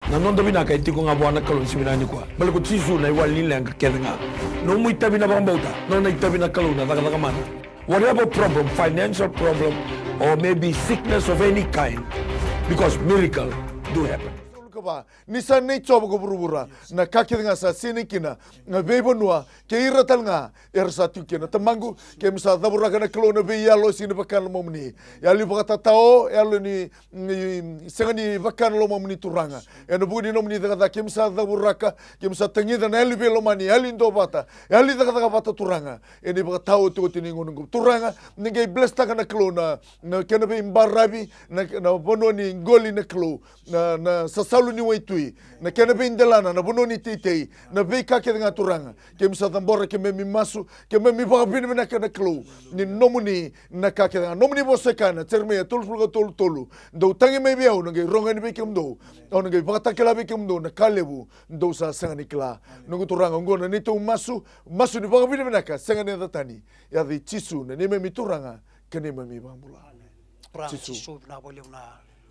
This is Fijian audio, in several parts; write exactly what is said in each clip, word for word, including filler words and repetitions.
Na noda vinaka e tiko ga vua na Kalou ni siga vinaka nikua. Baleta ko Jisu na iwali ni leqa kece ga. Nomu itavi na vakabauta, nona itavi na Kalou na cakacaka mana. Whatever problem, financial problem, or maybe sickness of any kind, because miracle do happen. Ni sa nei Jiova ko vuravura, na ka kece ga sa sinai kina na veivanua kei ira tale ga era sa tiko kina. Tamaqu, keimami sa cavuraka na Kalou na veiyalo e sega ni vaka na lomamuni. Yalo ni vakatatao, yalo ni, ni sega ni vaka na lomamuni Turaga. Ena vuku ni nomuni cakacaka keimami sa cavuraka, keimami sa tagica na yalo ni veilomani, yalo ni duavata, yalo ni cakacaka vata Turaga. Ena ivakataotioti ni gauna oqo Turaga, ni qai blesstaka na Kalou na, na kena veibaravi, na, na vanua ni qoli na Kalou, na, na sasalu ni waitui, na kena veidelana, na vanua ni teitei, na veika kece ga Turaga. Keimami sa cabora, keimami masu, keimami vakavinavinaka na Kalou ni nomuni na ka kece ga. Nomuni vosa e kaya na Jeremaia tolusagavulu ka tolu tolu: Dou tagi mai vei au, na qai rogo yani vei kemudou, au na qai vakatakila vei kemudou na ka levu dou sa sega ni kila. Noqu Turaga, oqo na neitou masu, masu ni vakavinavinaka sega ni yaca tani. Yaca i Jisu na neimami Turaga ka neimami Vakabula. Amen. Turaga Jisu. Jisu, vinaka vakalevu na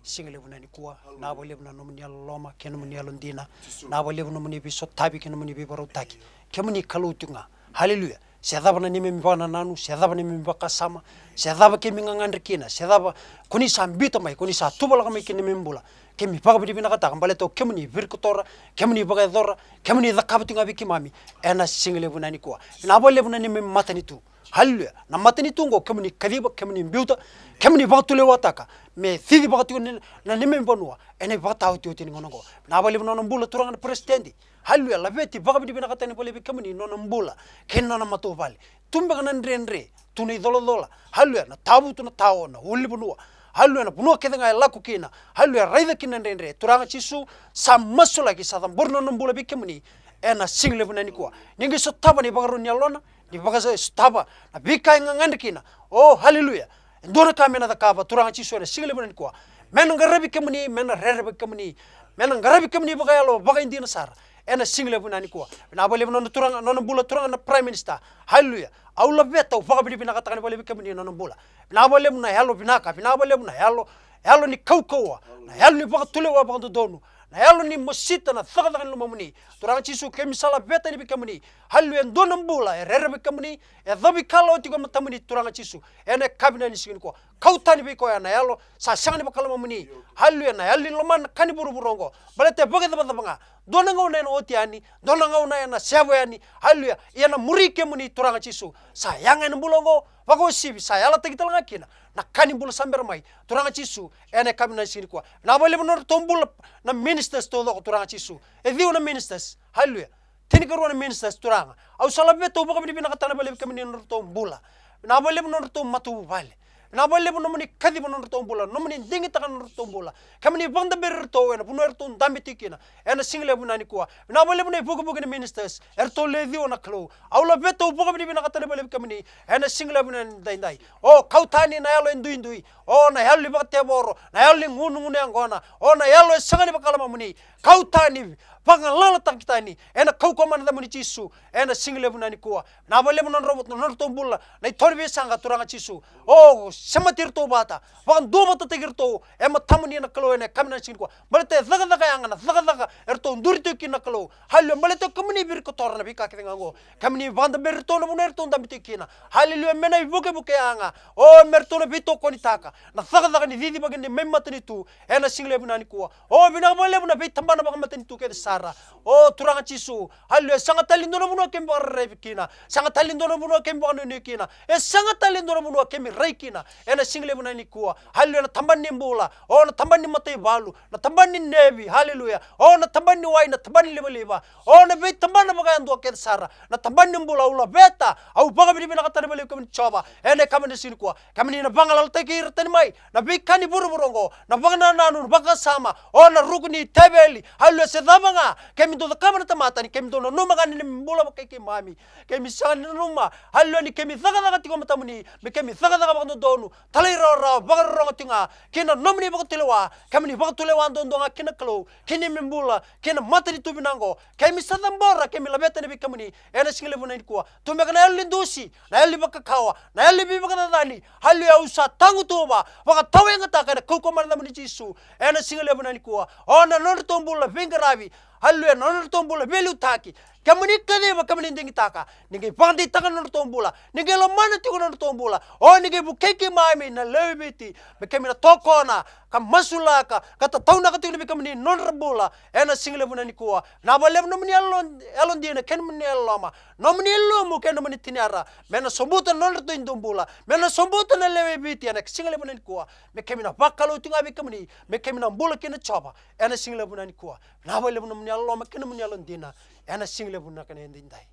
siga levu na nikua. Vinaka vakalevu na nomuni yalololoma kei nomuni yalodina. Jisu. Vinaka vakalevu nomuni veisotavi kei nomuni veivakarautaki. Kemuni Kalou tiko ga. Haleluya. Se cava na neimami vakanananu, se cava na neimami vakasama, se cava keimami gagadre kina, se cava ko ni sa biuta mai, ko ni sa tuvalaka mai ki na neimami bula. Keimami vakavinavinakataka baleta o kemuni virikotora, kemuni vakayacora, kemuni cakava tiko ga vei keimami ena siga levu na nikua. Vinaka vakalevu na neimami matanitu. Haleluya. Na matanitu oqo kemuni kaciva, kemuni biuta, kemuni vakatulewataka me cici vaka tiko na, na neimami vanua ena ivakataotioti ni gauna oqo. Vinaka vakalevu na nona bula Turaga na peresitedi. Haleluya. Laveti, vakavinavinakataka vakalevu vei kemuni na nona bula kei na nona matavuvale. Tu beka na dredre, tu na icolacola. Haleluya. Na tavutu na tao, na ulunivanua. Haleluya. Na vanua kece ga e lako kina. Haleluya. Raica kina na dredre. Turaga Jisu, sa masulaki, sa cabori na nona bula vei kemuni ena siga levu na nikua. Ni qai sotava na ivakarau ni yalona, ni vakasotava na veika e gagadre kina. O, haleluya. E dua na ka me na cakava Turaga Jisu ena siga levu na nikua. Me na qaravi kemuni, me na rerevaki kemuni, me na qaravi kemuni vakayalo, vakaidina sara ena siga levu na nikua. Vinaka vakalevu na nona Turaga, nona bula Turaga na Prime Minister. Haleluya. Au laveta, au vakavinavinakataka vakalevu vei kemuni na nona bula. Vinaka vakalevu na yalo vinaka, vinaka vakalevu na yalo, yalo ni kaukauwa, na yalo ni vakatulewa vakadodonu, na yalo ni mosita na cakacaka ni lomamuni. Turaga Jisu, keimami sa laveta yani vei kemuni. Haleluya. E dua na bula e rerevaki kemuni, e cavikalawa tiko e matamuni Turaga Jisu. Ena yakavi ni siga nikua, kau tani vei koya na yalo sa sega ni vaka lomamuni. Haleluya. Na yalo ni lomana na ka ni vuravura oqo. Baleta e vakaicavacava ga, dua na gauna ena oti yani, dua na gauna ena sevo yani. Haleluya. Ia na muri kemuni Turaga Jisu, sa yaga ena bula oqo, vakauasivi sa yalataki tale ga kina na ka ni bula sa bera mai. Turaga Jisu, ena yakavi ni siga nikua, vinaka vakalevu na nodratou bula na ministers taucoko Turaga Jisu. E ciwa na ministers. Haleluya. Tinikarua na ministers Turaga. Au sa laveta, au vakavinavinakataka vakalevu vei kemuni na nodratou bula. Vinaka vakalevu na nodratou matavuvale. Vinaka vakalevu nomuni kaciva na nodratou bula, nomuni digitaka na nodratou bula. Kemuni vakadaberi iratou ena vanua eratou dabe tiko kina ena siga levu na nikua. Vinaka vakalevu na ivukevuke ni ministers, eratou le ciwa na Kalou. Au laveta, au vakavinavinakataka vakalevu vei kemuni ena siga levu na daidai. O, kau tani na yalo e duidui. O, na yalo ni vakatevoro, na yalo ni gunugunu yaqona. O, na yalo e sega ni vaka lomamuni. Kau tani, vagalalataki tani ena kaukauwa mana ni yacamuni Jisu ena siga levu na nikua. Vinaka vakalevu na nodra, nodratou bula na ito ni veisaqa Turaga Jisu. O, semati iratou vata, vakaduavatataki iratou e matamuni na Kalou ena yakavi ni siga nikua. Baleta e cakacaka yaga na cakacaka eratou duri tiko kina na Kalou. Haleluya. Baleta o kemuni virikotora na veika kece ga oqo. Kemuni vakadaberi iratou na vanua eratou dabe tiko kina. Haleluya. Me na ivukevuke yaga, o, me ratou na veitokonitaka na cakacaka ni cicivaki ni neimami matanitu ena siga levu na nikua. O, vinaka vakalevu na veitabana vakamatanitu kece sara. O, Turaga Jisu, haleluya. Sega tale ni dua na vanua keimami vakararavi kina, sega tale ni dua na vanua keimami vakanuinui kina, e sega tale ni dua na vanua keimami rai kina ena siga levu na nikua. Haleluya. Na tabana ni bula, o, na tabana ni mataivalu, na tabana ni nevi. Haleluya. O, na tabana ni wai, na tabana ni livaliva, o, na veitabana vakayadua kece sara, na tabana ni bula. Au laveta, au vakavinavinakataka vakalevu vei kemuni Jiova ena yakavi ni siga nikua. Kemuni na vagalalataki ira tani mai na veika ni vuravura oqo, na vakanananu, na vakasama, o, na ruku ni teveli. Haleluya. Se cava ga keimami dau cakava na tamata, ni keimami dau nanuma ga ni neimami bula vakai keimami. Keimami sega ni nanuma, haleluya, ni keimami cakacaka tiko e matamuni, me keimami cakacaka vakadodonu, talairawarawa, vakarorogo tiko ga ki na nomuni vakatulewa. Kemuni vakatulewa duadua ga ki na Kalou, ki neimami bula, kei na matanitu vinaka oqo. Keimami sa cabora, keimami laveta yani vei kemuni ena siga levu nikua. Tu beka na yalo ni dusi, na yalo ni vakakawa, na yalo ni veivakacacani. Haleluya, au sa tagutuva, vakatawayagataka ena kaukauwa mana ni yacamuni Jisu ena siga levu nikua. O na nodratou bula veiqaravi, haleluya, na nodratou bula veiliutaki. Kemuni kaciva, kemuni digitaka. Ni qai vakadeitaka na nodratou bula, ni qai lomana tiko na nodratou bula. O ni qai vukei keimami na lewe i Viti me keimami na tokona ka masulaka ka tataunaka tiko vei kemuni na nodra bula ena siga levu nikua. Vinaka vakalevu na nomuni yalo, yalodina kei na nomuni yalololoma, nomuni yalomu kei na nomuni tiniara, me na sobuta na nodratou dui bula, me na sobuta na lewe i Viti ena siga levu nikua. Me keimami na vakalou tiko ga vei kemuni, me keimami na bula kina, Jiova, ena siga levu nikua. Vinaka vakalevu na nomuni yaloloma kei na nomuni yalodina ena siga levu vinaka edaidai.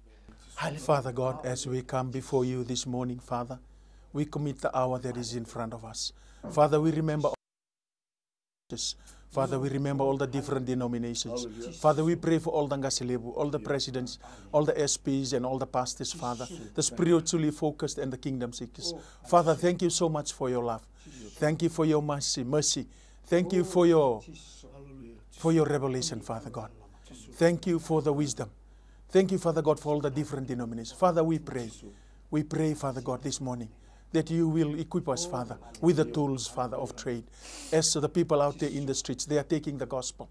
Haleluya. Father God, as we come before you this morning, Father, we commit the hour that is in front of us. Father, we remember Father, we remember all the different denominations. Father, we pray for all the Qase Levu, all the presidents, all the S Ps, and all the pastors, Father, the spiritually focused and the kingdom seekers. Father, thank you so much for your love. Thank you for your mercy, mercy. Thank you for your, for your revelation, Father God. Thank you for the wisdom. Thank you, Father God, for all the different denominations. Father, we pray. We pray, Father God, this morning that you will equip us, Father, with the tools, Father, of trade. As the people out there in the streets, they are taking the gospel,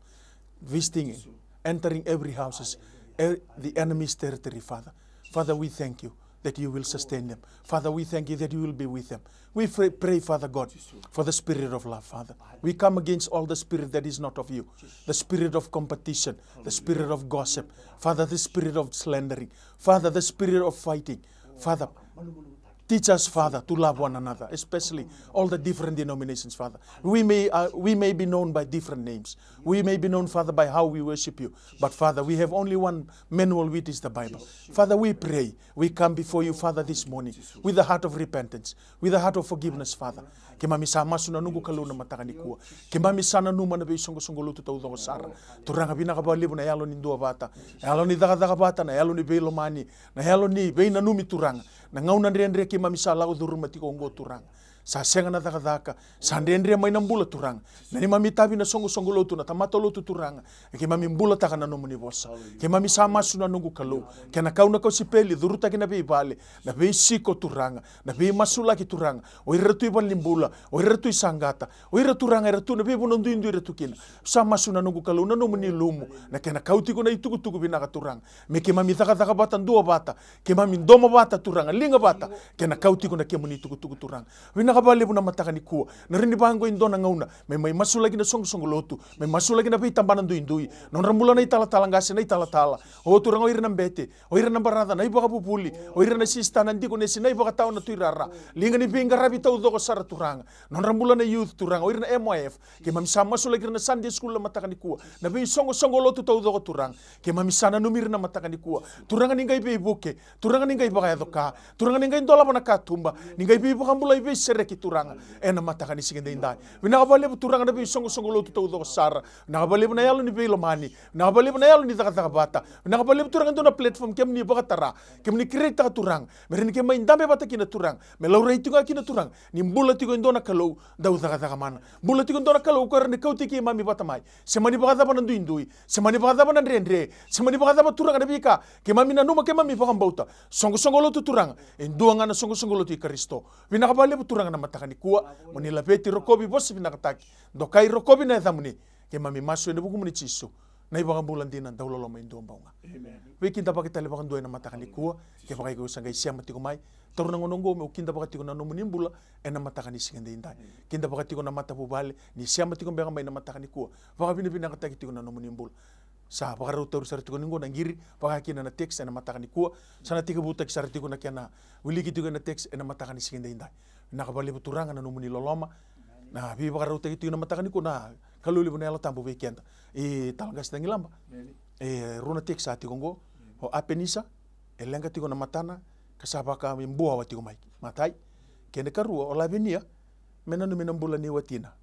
visiting, entering every houses, e-, the enemy's territory, Father. Father, we thank you that you will sustain them. Father, we thank you that you will be with them. We pray, pray, Father God, for the spirit of love, Father. We come against all the spirit that is not of you, the spirit of competition, the spirit of gossip, Father, the spirit of slandering, Father, the spirit of fighting. Father, teach us, Father, to love one another, especially all the different denominations, Father. We may, uh, we may be known by different names. We may be known, Father, by how we worship you. But, Father, we have only one manual, which is the Bible. Father, we pray. We come before you, Father, this morning with a heart of repentance, with a heart of forgiveness, Father. Keimami sa masu na noqu Kalou na mataka nikua. Keimami sa nanuma na veisoqosoqo lotu taucoko sara. Turaga, vinaka vakalevu na yalo ni duavata, na yalo ni cakacaka vata, na yalo ni veilomani, na yalo ni veinanumi, Turaga. Na gauna dredre keimami sa lako curuma tiko oqo, Turaga. Sa sega na cakacaka, sa dredre mai na bula, Turaga. Na neimami itavi na soqosoqo lotu, na tamata lotu, Turaga. E keimami bulataka na nomuni vosa. Keimami sa masu na noqu Kalou. Kei na kau na kosipeli, curutaki na veivale, na veisiko, Turaga, na veimasulaki, Turaga. O ira tu i valenibula, o ira tu i saqata, o ira, Turaga, era tu na veivanua duidui era tu kina. Sa masu na noqu Kalou na nomuni lumu, na kena kau tiko na itukutuku vinaka, Turaga. Me keimami cakacaka vata, duavata, keimami domo vata, Turaga, liga vata, kei na kau tiko na kemuni itukutuku, Turaga. Vinaka vakalevu na mataka nikua. Na rawa ni vaqo e dua na gauna me mai masulaki na soqosoqo lotu, me masulaki na veitabana duidui, nodra bula na italatala qase, na italatala, o Turaga, o ira na bete, o ira na baraca, na ivakavuvuli, o ira na sista, na dikonesi, na ivakatawa, na tuirara, liga ni veiqaravi taucoko sara, Turaga. Nodra bula na youth, Turaga, o ira na M Y F. Keimami sa masulaki ira na Sunday school na mataka nikua, na veisoqosoqo lotu taucoko, Turaga. Keimami sa nanumi ira na mataka nikua, Turaga, ni qai veivuke, Turaga, ni qai vakayaco ka, Turaga, ni qai dolava na katuba, ni qai veivakabulai, veisereki, Turaga, ena mataka ni siga edaidai. Vinaka vakalevu, Turaga, na veisoqosoqo lotu taucoko sara. Vinaka vakalevu na yalo ni veilomani. Vinaka vakalevu na yalo ni cakacaka vata. Vinaka vakalevu, Turaga, e dua na platform kemuni vakatara, kemuni create-taka, Turaga, me rawa ni keimami dabe vata kina, Turaga, me laurai tiko ga kina, Turaga, ni bula tiko e dua na Kalou dau cakacaka mana. Bula tiko e dua na Kalou ko e rawa ni kauti keimami vata mai. Se mani vakacava na duidui, se mani vakacava na dredre, se mani vakacava, Turaga, na veika keimami nanuma, keimami vakabauta, soqosoqo lotu, Turaga, e dua ga na soqosoqo lotu i Karisito. Vinaka vakalevu, Turaga, na mataka nikua. Moni laveti, rokovi, vosa vinakataki, dokai, rokovi na yacamuni. Keimami masu ena vukumuni, Jisu, na iVakabula dina, dauloloma e dua bau ga. Veikidavaki tale vakadua ena mataka nikua. Kevaka iko sa qai sema tiko mai, taura na gauna oqo meu kidavaka tiko na nomuni bula ena mataka ni siga edaidai. Kidavaka tiko na matavuvale, ni sema tiko beka mai na mataka nikua. Vakavinavinakataki tiko na nomuni bula. Sa vakarautaki sara tiko ni oqo na qiri, vaka kina na text ena mataka nikua. Sa na tekivutaki sara tiko na kena wiliki tiko ena text ena mataka ni siga edaidai. Vinaka vakalevu, Turaga, na nomuni loloma, na veivakarautaki tiko na mataka nikua, na Kalou levu na Yalo Tabu vei keda. E, Talaqase Tagilaba. E, rua na text sa tiko oqo. O Apenisa, e leqa tiko na matana ka sa vaka me buawa tiko mai. Matai. Kena ikarua, o Lavenia, me nanumi na bula nei watina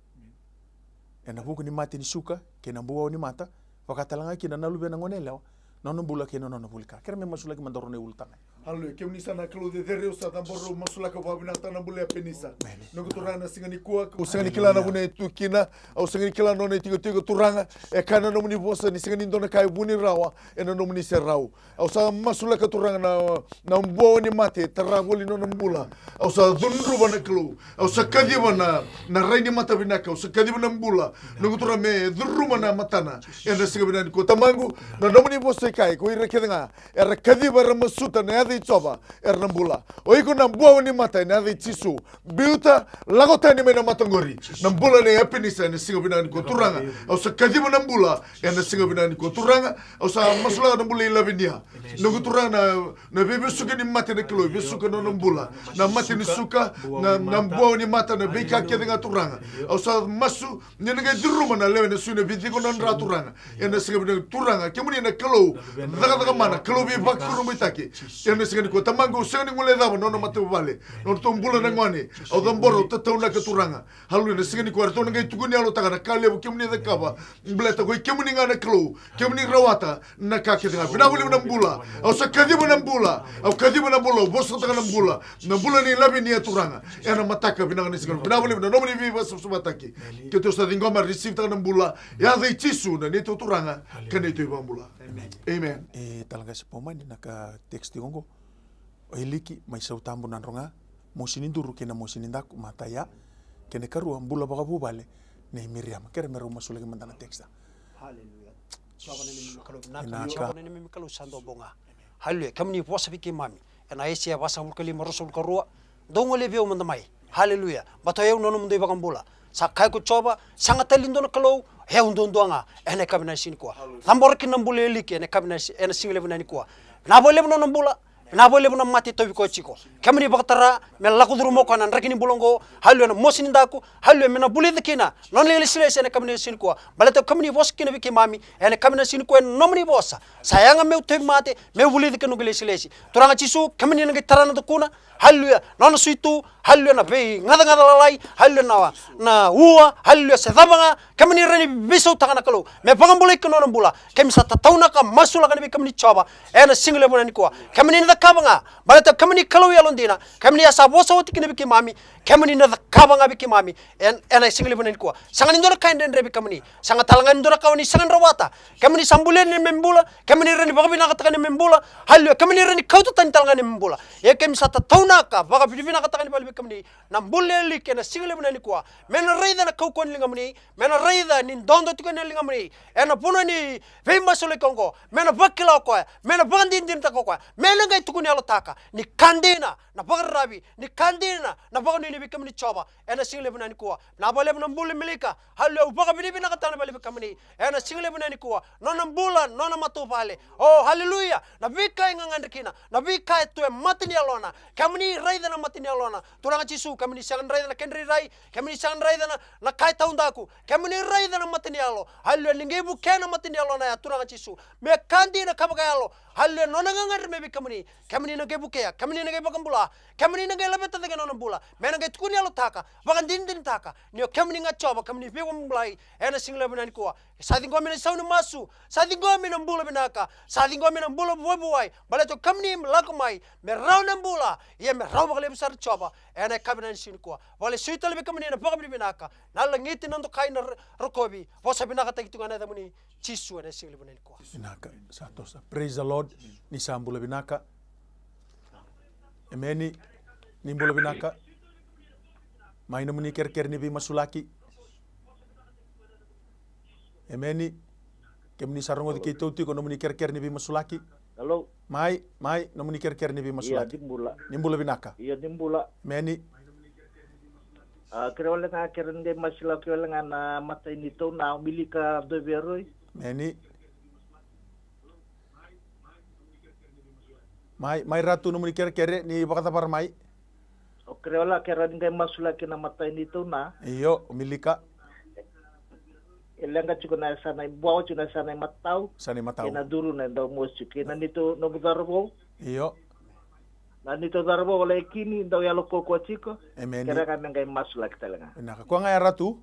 ena vuku ni mate ni suka kei na buawa ni mata, vaka tale ga kina na luvena goneyalewa, nona bula kei na nona vuli ka. Kere me masulaki mada rau na iulutaga. Haleluya. Kemuni sa na Kalou cecere, au sa cabora, au masulaka vakavinakataka na bula i Apenisa. Emeni. Noqu Turaga, na siga nikua au sega ni kila na vuna e tu kina, au sega ni kila na nona itikotiko, Turaga. E kaya na nomuni vosa ni sega ni dua na ka e vuni rawa ena nomuni serau. Au sa masulaka, Turaga, na, na buawa ni mate e tara voli nona bula. Au sa cudruva, na Kalou. Au sa kaciva na, na rai ni mata vinaka. Au sa kaciva na bula, noqu Turaga, me curuma na matana ena siga vinaka nikua, Tamaqu. Na nomuni vosa e kaya, ko ira kece ga era kaciva, era masuta na yaca i Jiova, era na bula. O iko na buawa ni mata ena yaca i Jisu. Biuta, lako tani mai na mata oqori na bula nei Apenisa ena siga vinaka nikua, Turaga. Au sa kaciva na bula ena siga vinaka nikua, Turaga. Au sa masulaka na bula i Lavinia, noqu Turaga, na, na veivesuki ni mate, na Kalou, vesuka na nona bula, na mate ni suka, na, na buawa ni mata, na veika kece ga, Turaga. Au sa masu ni na qai curuma na lewe, na sui, na veiciko, na dra, Turaga. Ena siga vinaka, Turaga, kemuni na Kalou cakacaka mana, Kalou veivakurabuitaki. Ena siga nikua, Tamaqu, au sega ni guilecava na nona matavuvale, na nodratou bula na gone. Au cabora, au tataunaka, Turaga. Haleluya. Na siga nikua eratou na qai tukuni yalotaka na ka levu kemuni cakava. Baleta ko i kemuni ga na Kalou, kemuni rawata na ka kece ga. Vinaka vakalevu na bula. Au sa kaciva na bula. Au kaciva na bula. Au vosataka na bula. Na bula nei Lavinia, Turaga. Ena mataka vinaka ni siga. Vinaka vakalevu na nomuni veivakasavasavataki. Keitou sa ciqoma, receivitaka na bula. Yaca i Jisu na neitou Turaga ka neitou iVakabula. Amen. E, Talaqasi Pomani, na ka text tiko oqo. O Iliki mai Sautabu, Nadroga, mosi ni duru kei na mosi ni daku, mata ya. Kena ikarua, bula vakavuvale nei Miriama. Kere me rau masulaki mada na text. Haleluya. Jiova na neimami Kalou vinaka, Jiova na neimami Kalou sa dau bau ga. Haleluya. Kemuni vosa vei keimami ena Aisea vasagavulu ka lima, ruasagavulu ka rua. Dou gole vei au mada mai. Haleluya. Baleta o yau na nomudou iVakabula. Sa kaya ko Jiova, sega tale ni dua na Kalou, o yau duadua ga. Ena yakavi na siga nikua, cabora kina na bula i Iliki ena yakavi na si-, ena siga levu na nikua. Vinaka vakalevu na nona bula. Vinaka vakalevu na mate e tauvi koya tiko. Kemuni vakatara me lako curuma o koya na draki ni bula oqo. Haleluya, na mosi ni daku. Haleluya, me na vulica kina na nona ilesilesi ena yakavi na siga nikua. Baleta o kemuni vosa kina vei keimami ena yakavi na siga nikua, ena nomuni vosa. Sa yaga meu tauvimate, meu vulica kina noqu ilesilesi. Turaga Jisu, kemuni na qai tara na dakuna. Haleluya. Nona suitu. Haleluya, na veigacagaca lalai. Haleluya, na, na ua. Haleluya, se cava ga. Kemuni rawa ni veisautaka, na Kalou, me vakabulai kina nona bula. Keimami sa tataunaka, masulaka vei kemuni Jiova ena siga levu na nikua. Kemuni na cakava ga. Baleta kemuni Kalou yalodina. Kemuni a sa vosa oti kina vei keimami. Kemuni na cakava ga vei keimami. En-, ena siga levu na nikua, sega ni dua na ka e dredre vei kemuni. Sega tale ga ni dua na ka o ni sega ni rawata. Kemuni sa bulia na neimami bula. Kemuni rawa ni vakavinakataka na neimami bula. Haleluya. Kemuni rawa ni kauta tani tale ga na neimami bula. Ia keimami sa tataunaka, vakavinavinakataka na vale vei kemuni. Na bula i Iliki ena siga levu na nikua, me na raica na kaukauwa ni ligamuni. Me na raica ni dodo tiko na ligamuni ena vanua ni veimasulaki oqo. Me na vakila o koya, me na vakadinadinataka o koya, me na qai tukuni yalotaka ni ka dina na vakararavi, ni ka dina na vakanuinui vei kemuni Jiova ena siga levu na nikua. Vinaka vakalevu na bula i Milika. Haleluya, au vakavinavinakataka na vale vei kemuni ena siga levu na nikua. Nona bula, nona matavuvale. O, haleluya. Na veika e gagadre kina, na veika e tu e mata ni yalona. Kemuni raica na mata ni yalona. Turaga Jisu, kemuni sega ni raica na kedra irairai. Kemuni sega ni raica na, na ka e taudaku. Kemuni raica na mata ni yalo. Haleluya, ni qai vukea na mata ni yalona ya, Turaga Jisu. Me ka dina ka vakayalo. Haleluya, nona gagadre mai vei kemuni. Kemuni na qai vukea, kemuni na qai vakabula. Kemuni na qai laveta cake nona bula. Me na qai tukuni yalotaka, vakadinadinataka ni o kemuni ga Jiova, kemuni veivakabulai. Ena siga levu na nikua, sa ciqomi na isau ni masu. Sa ciqomi na bula vinaka. Sa ciqomi na bula vuavuai. Baleta o kemuni me lako mai me rawa na bula. Ia me rawa vakalevu sara Jiova. Ena yakavi na siga nikua, vakalesui tale vei kemuni na vakavinavinaka, na lagiti, na dokai, na ro-, rokovi. Vosa vinakataki tiko ga na yacamuni Jisu ena siga levu na nikua. Vinaka, sa tosa. Praise the Lord. Ni sa bula vinaka. Emeni. Ni bula vinaka. Mai nomuni kerekere ni veimasulaki. Emeni. Kemuni sa rogoci keitou tiko, nomuni kerekere ni veimasulaki. Hello. Mai, mai, nomuni kerekere ni veimasulaki. Ia, ni bula. Ni bula vinaka. Ia, ni bula. Emeni. A, kere wale ga, kere ni qai masulaki wale ga na matai ni tauna, o Milika Doveroi. Emeni. Mai, mai Ratu, nomuni kerekere ni vakacavara mai. O kere wale ga, kere ni qai masulaki na matai ni tauna. Io, o Milika. E leqa tiko na yasana, e buawa tiko na yasana i matau. Yasana i matau. Kei na duru na dau mosi tiko. Kei na neitou, noqu cauravou. Io. Na neitou cauravou, o Laikini, dau yalo kaukaua tiko. Emeni. Kere ga me qai masulaki tale ga. Vinaka. Koya ga ya Ratu.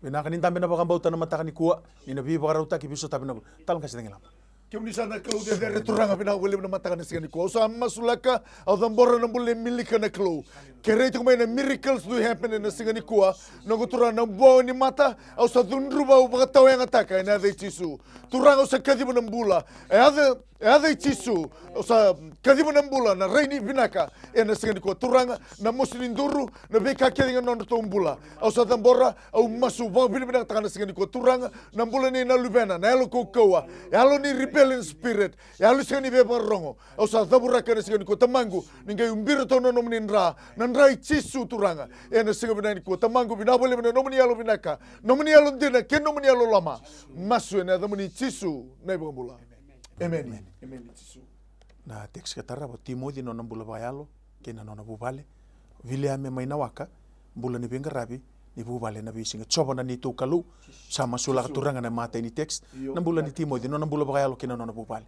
Vinaka, ni dabe na vakabauta na mataka nikua. Ni na veivakarautaki, veisotavi na vu. Tala qase cagilaba. Kemuni sa na Kalou cecere, Turaga, vinaka vakalevu na mataka ni siga nikua. Au sa masulaka, au cabora na bula ni milika, na Kalou. Kerei tiko mai na miracles to happen ena siga nikua. Noqu Turaga, na bogi ni mata, au sa cudruva, au vakatawayagataka ena yaca i Jisu. Turaga, au sa kaciva na bula. E yaca, e yaca i Jisu, au sa kaciva na bula, na rai ni vinaka ena siga nikua. Turaga, na mosi ni duru, na veika kece ga nodratou bula, au sa cabora, au masu vakavinavinakataka na siga nikua. Turaga, na bula ni na luvena, na yalo kaukauwa, yalo ni rebellion spirit, yalo sega ni veivakarorogo, au sa cavuraka ena siga nikua. Tamaqu, ni qai ubi iratou na nomuni dra, na dra i Jisu, Turaga, ena siga vinaka nikua. Tamaqu, vinaka vakalevu na nomuni yalo vinaka, nomuni yalo dina kei nomuni yalo loloma. Masu ena yacamuni Jisu na iVakabula. Emeni. Emeni. Na text ka tarava, Timoci, nona bula vakayalo kei na nona vuvale. Viliame mai Nawaka, bula ni veiqaravi ni vuvale ena veisiga. Jiova na neitou Kalou, sa masulaka, Turaga, na imatai ni text. Na bula ni Timoci, nona bula vakayalo kei na nona vuvale.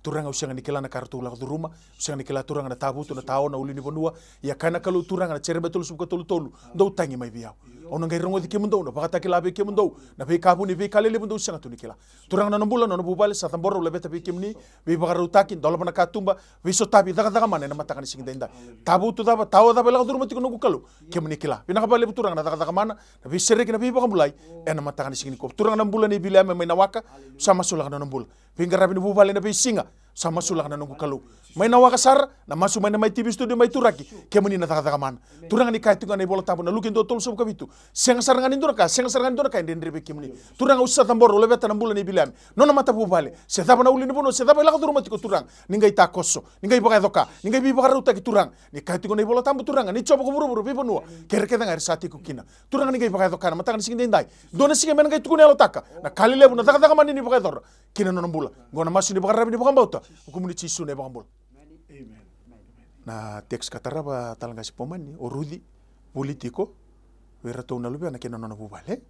Turaga, au sega ni kila na ka ratou lako curuma, au sega ni kila, Turaga, na tavutu, na taona, ulunivanua. Ia kaya na Kalou, Turaga, na Jeremaia tolusagavulu ka tolu tolu, dou tagi mai vei au. Au na qai rogoci kemudou, na vakatakila vei kemudou na veika vuni, veika lelevu dou sega tu ni kila. Turaga, na nona bula, na nona vuvale, sa cabora, au laveta vei kemuni, veivakarautaki, dolava na katuba, veisotavi, cakacaka mana ena mataka ni siga daidai. Tavutu cava, tawa cava e lako curuma tiko, noqu Kalou, kemuni kila. Vinaka vakalevu, Turaga, na cakacaka mana, na veisereki, na veivakabulai ena mataka ni siga nikua. Turaga, na bula nei Viliame mai Nawaka, sa masulaka na nona bula. Veiqaravi ni vuvale ena veisiga, sa masulaka, na noqu Kalou. Mai Nawaka sara, na masu mai na Mai T V studio mai Turaki, kemuni na cakacaka mana. Turaga, ni kaya tiko ga na iVola Tabu, na Luke dua tolusagavulu ka vitu, sega sara ga ni dua na ka, sega sara ga ni dua na ka e dredre vei kemuni. Turaga, au sa cabora, au laveta na bula nei Viliame, nona matavuvale, se cava na ulunivanua, se cava e lako curuma tiko, Turaga, ni qai takoso, ni qai vakayacoka, ni qai veivakarautaki, Turaga. Ni kaya tiko na iVola Tabu, Turaga, ni Jiova ko vuravura, veivanua kei ira kece ga era sa tiko kina. Turaga, ni qai vakayacoka ena mataka ni siga daidai. Dua na siga me na qai tukuna yalotaka na ka lelevu, na cakacaka mana ni vakayacora ki na nona bula. Qo na masu ni vakararavi ni vakabauta, vukumuni Jisu na iVakabula. Na text ka tarava, Talaqasi Pomani, o Ruci, vuli tiko vei iratou na luvena kei na nona vuvale.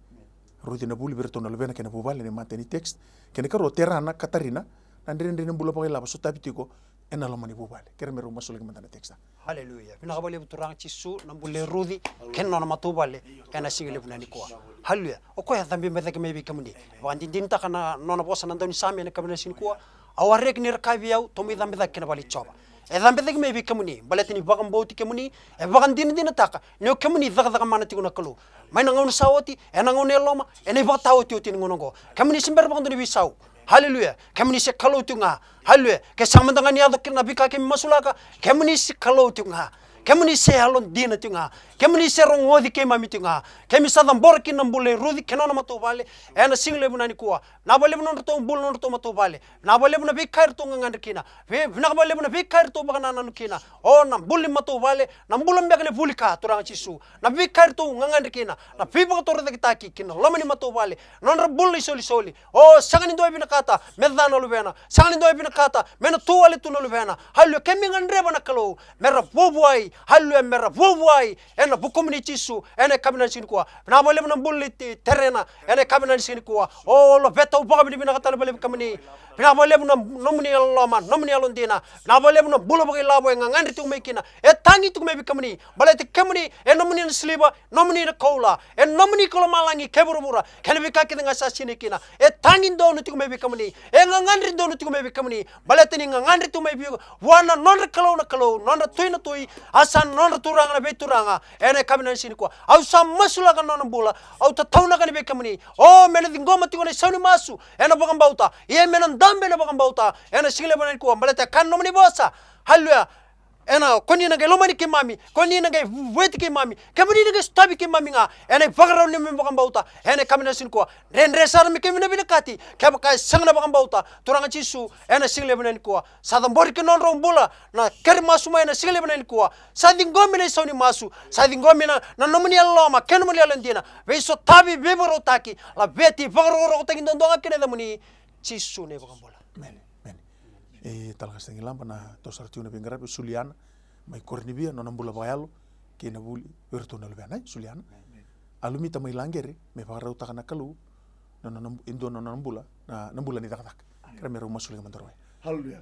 Ruci na vuli vei iratou na luvena kei na vuvale, na imatai ni text. Kei na ikarua, Terana, Katarina, na dredre ni bula vakailavo sotavi tiko ena loma ni vuvale. Kerea me rau masulaki mada na text. Haleluya. Vinaka vakalevu, Turaga Jisu, na bula i Ruci kei na nona matavuvale ena siga levu na nikua. Haleluya. O koya e cabe mai cake mai vei kemuni. Vakadinadinataka na nona vosa na daunisame ena yakavi ni siga nikua. Au a reki ni ra kaya vei au, tou mai cabe cake ki na vale i Jiova. E cabe cake mai vei kemuni, baleta ni vakabauti kemuni, e vakadinadinataka ni o kemuni cakacaka mana tiko na Kalou. Mai na gauna sa oti, ena gauna e loma, ena ivakataotioti ni gauna oqo. Kemuni se bera vakadua ni veisau. Haleluya. Kemuni se Kalou tiko ga. Haleluya. Ke sa mada ga ni yaco kina na veika keimami masulaka, kemuni se Kalou tiko ga. Kemuni se yalodina tiko ga. Kemuni se rogoci keimami tiko ga. Keimami sa cabora kina na bula i Ruci kei na nona matavuvale ena siga levu na nikua. Vinaka vakalevu na nodratou bula, na nodratou matavuvale. Vinaka vakalevu na veika eratou gagadre kina. Vei, vinaka vakalevu na veika eratou vakanananu kina. O na bula ni matavuvale, na bula beka ni vuli ka, Turaga Jisu. Na veika eratou gagadre kina, na veivakatorocaketaki ki na loma ni matavuvale, na nodra bula na isolisoli. O, sega ni dua e vinakata me ca na luvena, sega ni dua e vinakata me na tu wale tu na luvena. Haleluya, keimami gadreva na Kalou me ra vuavuai. Haleluya, me ra vuavuai ena vukumuni Jisu, ena yakavi ni siga nikua. Vinaka vakalevu na bula ni Te-, Terena, ena yakavi ni siga nikua. O, laveta, au vakavinavinaka tale vakalevu kemuni. Vinaka vakalevu na nomuni yalololoma, nomuni yalodina. Vinaka vakalevu na bula vakailavo e gagadre tiko mai kina. E tagi tiko mai vei kemuni. Baleta kemuni, e nomuni na siliva, nomuni na koula, e nomuni ko lomalagi kei vuravura, kei na veika kece ga sa sinai kina. E tagi donu tiko mai vei kemuni. E gagadre donu tiko mai vei kemuni. Baleta ni gagadre tiko mai vei, vua na nodra Kalou na Kalou, nodra Tui na Tui, a sa nodra Turaga na veituraga. Ena yakavi ni siga nikua, au sa masulaka na nona bula. Au tataunaka ni vei kemuni. O, me na ciqoma tiko na isau ni masu ena vakabauta. Ia me na dabe ena vakabauta ena siga levu na nikua. Baleta e kaya na nomuni vosa. Haleluya. Ena, ko ni na qai lomani keimami, ko ni na qai vueti keimami, kemuni na qai sotavi keimami ga ena ivakarau ni neimami vakabauta. Ena yakavi ni siga nikua, dredre sara me keimami na vinakati kevaka e sega na vakabauta. Turaga Jisu, ena siga levu na nikua, sa cabori ki na nodrau bula na kere masu mai ena siga levu na nikua. Sa ciqomi na isau ni masu, sa ciqomi na, na nomuni yalololoma kei na nomuni yalodina. Veisotavi, veivakarautaki, laveti, vakarokorokotaki duadua ga ki na yacamuni Jisu na iVakabula. Emeni. Emeni. E, Talaqasi Tagilaba, na toso sara tiko na veiqaravi, Suliana mai Koronivia, nona bula vakayalo kei na vuli vei iratou na luvena, e, Suliana. A Lumita mai Laqere, me vakarautaka na Kalou na nona, e dua na nona bula, na, na bula ni cakacaka. Kerea me rau masulaki mada rawa. Haleluya.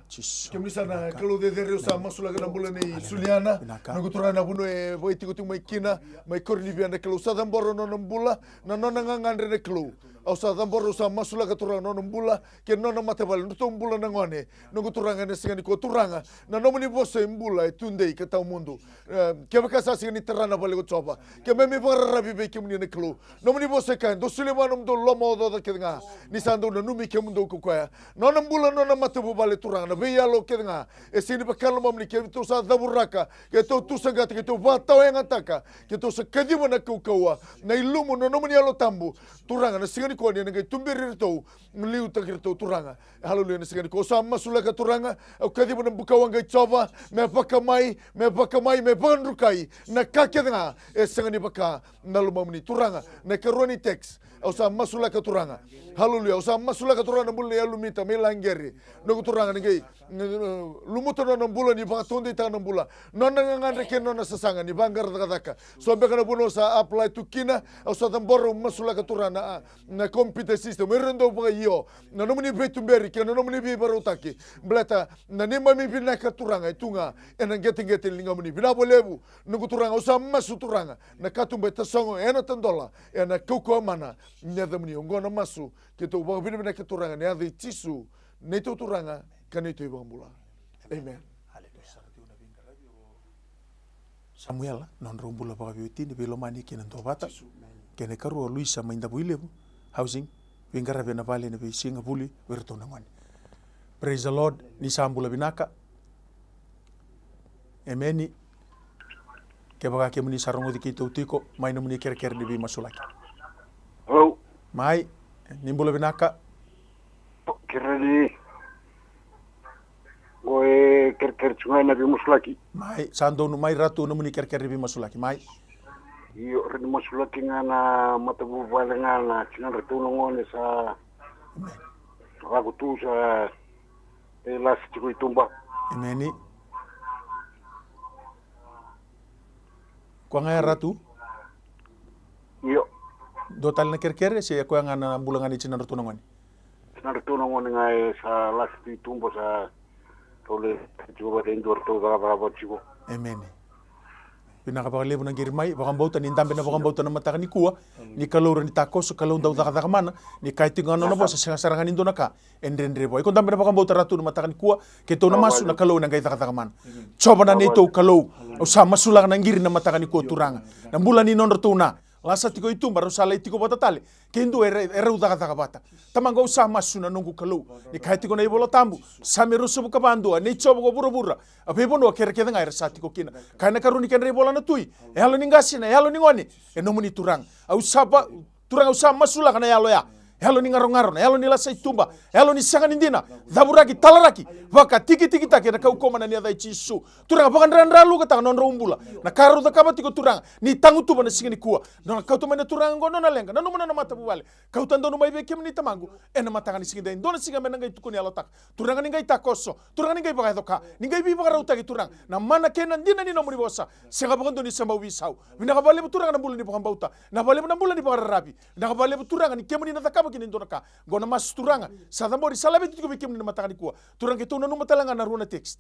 Kemuni sa na Kalou cecere, au sa masulaka na bula nei Suliana. Noqu Turaga, na vanua e vakaitiko tiko mai kina, mai Koronivia, na Kalou, au sa cabora na nona bula, na nona gagadre, na Kalou. Au sa cabora, au sa masulaka, Turaga, na nona bula kei na nona matavuvale, nodratou bula na gone. Noqu Turaga, ena siga nikua, Turaga, na nomuni vosa e bula, e tudei ka tawamudu. E, kevaka sa sega ni tara na vale ko Jiova, keimami vakararavi vei kemuni, na Kalou. Nomuni vosa e kaya, dou solia vua na nomudou lomaocaoca kece ga, ni sa dau nanumi kemudou ko koya. Nona bula, nona matavuvale, Turaga, na veiyalo kece ga e sega ni vaka na lomamuni, keitou sa cavuraka, keitou tu saqata, keitou vakatawayagataka, keitou sa kaciva na kaukauwa, na ilumu, na nomuni Yalo Tabu. Turaga, na siga nikua ni na qai tuberi iratou, liutaki iratou, Turaga. Haleluya, na siga nikua au sa masulaka, Turaga, au kaciva na bukawaqa i Jiova, me vakamai, me vakamai, me vakadrukai na ka kece ga e sega ni vaka na lomamuni, Turaga. Na ikarua ni text, au sa masulaka, Turaga. Haleluya, au sa masulaka, Turaga, na bula nei Alumita mai Laqere. Noqu Turaga, ni qai, ni, ni, lumuta na nona bula, ni vakataudeitaka na bula, nona gagadre kei na nona sasaga, ni vaqara cakacaka. So beka na vanua sa apply tu kina, au sa cabora, au masulaka, Turaga, na, na computer system, o ira dau vakaio, na nomuni veituberi kei na nomuni veivakarautaki. Baleta na neimami vinaka, Turaga, e tu ga ena qeteqete ni ligamuni. Vinaka vakalevu, noqu Turaga, au sa masu, Turaga, na katuba e tasogo ena tadola, ena kaukauwa mana ni yacamuni. Oqo na masu keitou vakavinavinaka, Turaga, ena yaca i Jisu, neitou Turaga ka neitou iVakabula. Amen. Samuela, nodrau bula vakaveiwatini, veilomani kei na duavata. Kei na ikarua, Luisa mai Davuilevu, housing, veiqaravi ena vale ena veisiga, vuli vei iratou na gone. Praise the Lord, ni sa bula vinaka. Emeni. Kevaka kemuni sa rogoci keitou tiko, mai nomuni kerekere ni veimasulaki. Hello. Mai, ni bula vinaka. Kerekere ni, qo e kerekere tu ga ena veimasulaki. Mai, sa donu mai Ratu, nomuni kerekere ni veimasulaki, mai. Io, rawa ni masulaki ga na matavuvale ga na tinadratou na gone sa lako tu sa e lasi tiko i tuba. Emeni. Koya ga ya Ratu? Io. Dua tale na kerekere se koya ga na bula ga ni tinadratou na gone? Tinadratou na gone ga e sa lasi tu i tuba sa rau lai tiko vata e dua ratou cakacaka vata tiko. Emeni. Vinaka vakalevu na qiri mai, vakabauta ni dabe na vakabauta na mataka nikua, ni Kalou rawa ni takoso, Kalou dau cakacaka mana, ni kaya tiko ga na nona vosa, sega sara ga ni dua na ka e dredre vua. Iko dabe na vakabauta Ratu na mataka nikua, keitou na masu na Kalou ena qai cakacaka mana. Jiova na neitou Kalou, au sa masulaka na qiri na mataka nikua Turaga. Na bula ni nodratou na lasa tiko i tuba, rau sa lai tiko vata tale. Ke dua era, erau cakacaka vata. Tamaqu, au sa masu na noqu Kalou. Ni kaya tiko na iVola Tabu, Same ruasagavulu ka va dua, nei Jiova ko vuravura, a veivanua kece kece ga era sa tiko kina. Kaya na karua ni kedra ivola na tui, e yalo ni qase, na yalo ni gone, e nomuni Turaga. Au sa va, Turaga, au sa masulaka na yalo ya. Yalo ni garogaro, na yalo ni lasa i tuba, yalo ni sega ni dina, cavuraki, talaraki, vakatikitikitaki ena kaukauwa mana ni yaca i Jisu. Turaga, vakadradralukataka nodrau bula, na ka rau cakava tiko Turaga, ni tagutuva na siga nikua. Nona kauta mai na Turaga oqo nona leqa, nanuma nona matavuvale. Kauta donu mai vei kemuni Tamaqu, ena mataka ni siga dai, dua na siga me na qai tukuni yalotaka. Turaga ni qai takoso, Turaga ni qai vakayaco ka, ni qai veivakarautaki Turaga. Na mana kei na dina ni nomuni vosa, sega vakadua ni se bau veisau. Vinaka vakalevu Turaga na bula ni vakabauta, na vakalevu na bula ni vakararavi. Vinaka vakalevu Turaga ni kemuni na cakava kina e dua na ka. Qo na masu Turaga, sa cabori, sa laveti tiko vei kemuni na mataka nikua. Turaga keitou nanuma tale ga na rua na text.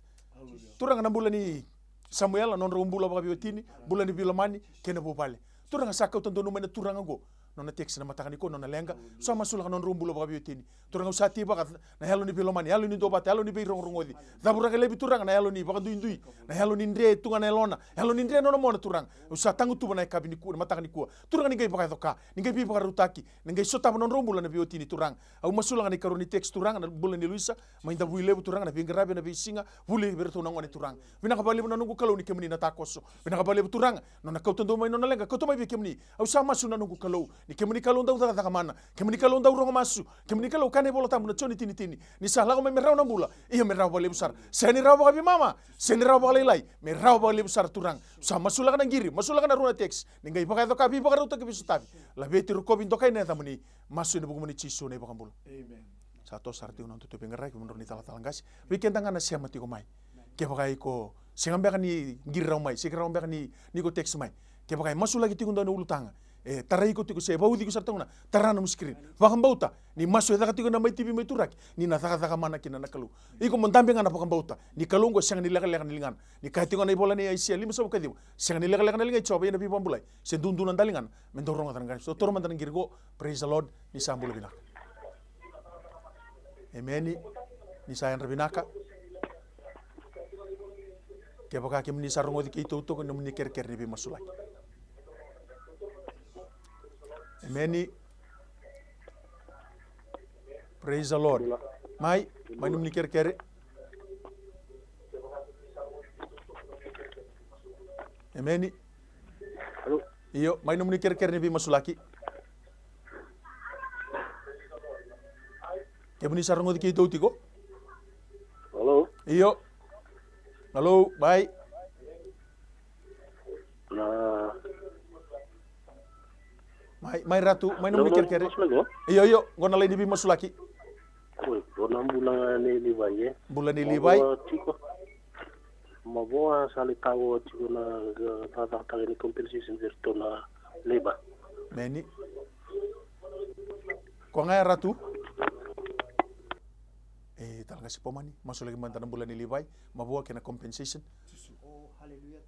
Turaga na bula ni Samuela, nodrau bula vakaveiwatini, bula ni veilomani, kei na vuvale. Turaga sa kauta donu mai na Turaga oqo. Nona text na mataka nikua, nona leqa. Sa masulaka nodrau bula vakaveiwatini. Turaga au sa tivaka na yalo ni veilomani, yalo ni duavata, yalo ni veirogorogoci. Cavuraka laivi Turaga na yalo ni vakaduidui, na yalo ni dre tu ga na yalona, yalo ni dre nona mona Turaga. Au sa tagutuva na yakavi nikua, na mataka nikua. Turaga ni qai vakayaco ka, ni qai veivakarautaki, ni qai sotava nodrau bula na veiwatini Turaga. Au masulaka na ikarua ni text Turaga, na bula ni Luisa, mai Davuilevu Turaga, na veiqaravi ena veisiga, vuli vei iratou na gone Turaga. Vinaka vakalevu na noqu Kalou ni kemuni na takoso. Vinaka vakalevu Turaga, nona kauta donu mai nona leqa, kauta mai vei kemuni. Au sa masu na noqu Kalou, ni kemuni Kalou dau cakacaka mana, kemuni Kalou dau rogo masu, kemuni Kalou kaya na iVola Tabu na Joni tinitini, ni sa lako mai me rawa na bula, ia me rawa vakalevu sara. Sega ni rawa vakaveimama, sega ni rawa vakalailai, me rawa vakalevu sara Turaga. Au sa masulaka na qiri, masulaka na rua na text, ni qai vakayaco ka, veivakarautaki, veisotavi. Laveti, rokovi, dokai na yacamuni. Masu ena vukumuni Jisu na iVakabula. Amen. Sa toso sara tiko na nodatou veiqaravi, mo drau ni talatala qase. Vei keda ga na sema tiko mai. Kevaka iko sega beka ni qiri rawa mai, sega rawa beka ni, ni ko text mai. Kevaka e masulaki tiko dua na ulutaga, E tarai iko tiko se vauci iko sara tiko na tara na nomu screen. Vakabauta ni masu e caka tiko na Mai T V mai Turaki, ni na cakacaka mana kina na Kalou. Iko mo dabe ga na vakabauta ni Kalou oqo e sega ni lekaleka na ligana. Ni kaya tiko na ivola nei Aisea limasagavulu ka ciwa, sega ni lekaleka na liga i Jiova ia na veivakabulai. Se dudu na daligana me dau rogoca na qani. So toro mada na qiri qo. Praise the Lord. Ni sa bula vinaka. Emeni. Ni sa yadra vinaka. Kevaka kemuni sa rogoci keitou toka, nomuni kerekere ni veimasulaki. Emeni. Praise the Lord. Mai, mai nomuni kerekere. Emeni. Io, mai nomuni kerekere ni veimasulaki. Kemuni sa rogoci keitou tiko? Hello? Io. Hello, mai. Na Mai, mai Ratu, mai nomuni kerekere. Io, io, qo na laini veimasulaki. Oi, qo na bula ga nei Livai, e. Bula nei Livai. Mavoa tiko. Mavoa sa lai tavo tiko na, e, cakacakataka ni compensation vei iratou na labour. Emeni. Ko ga ya Ratu. E, tala ga si pomani, masulaki mada na bula nei Livai, mavoa kei na compensation. Jisu. Haleluya.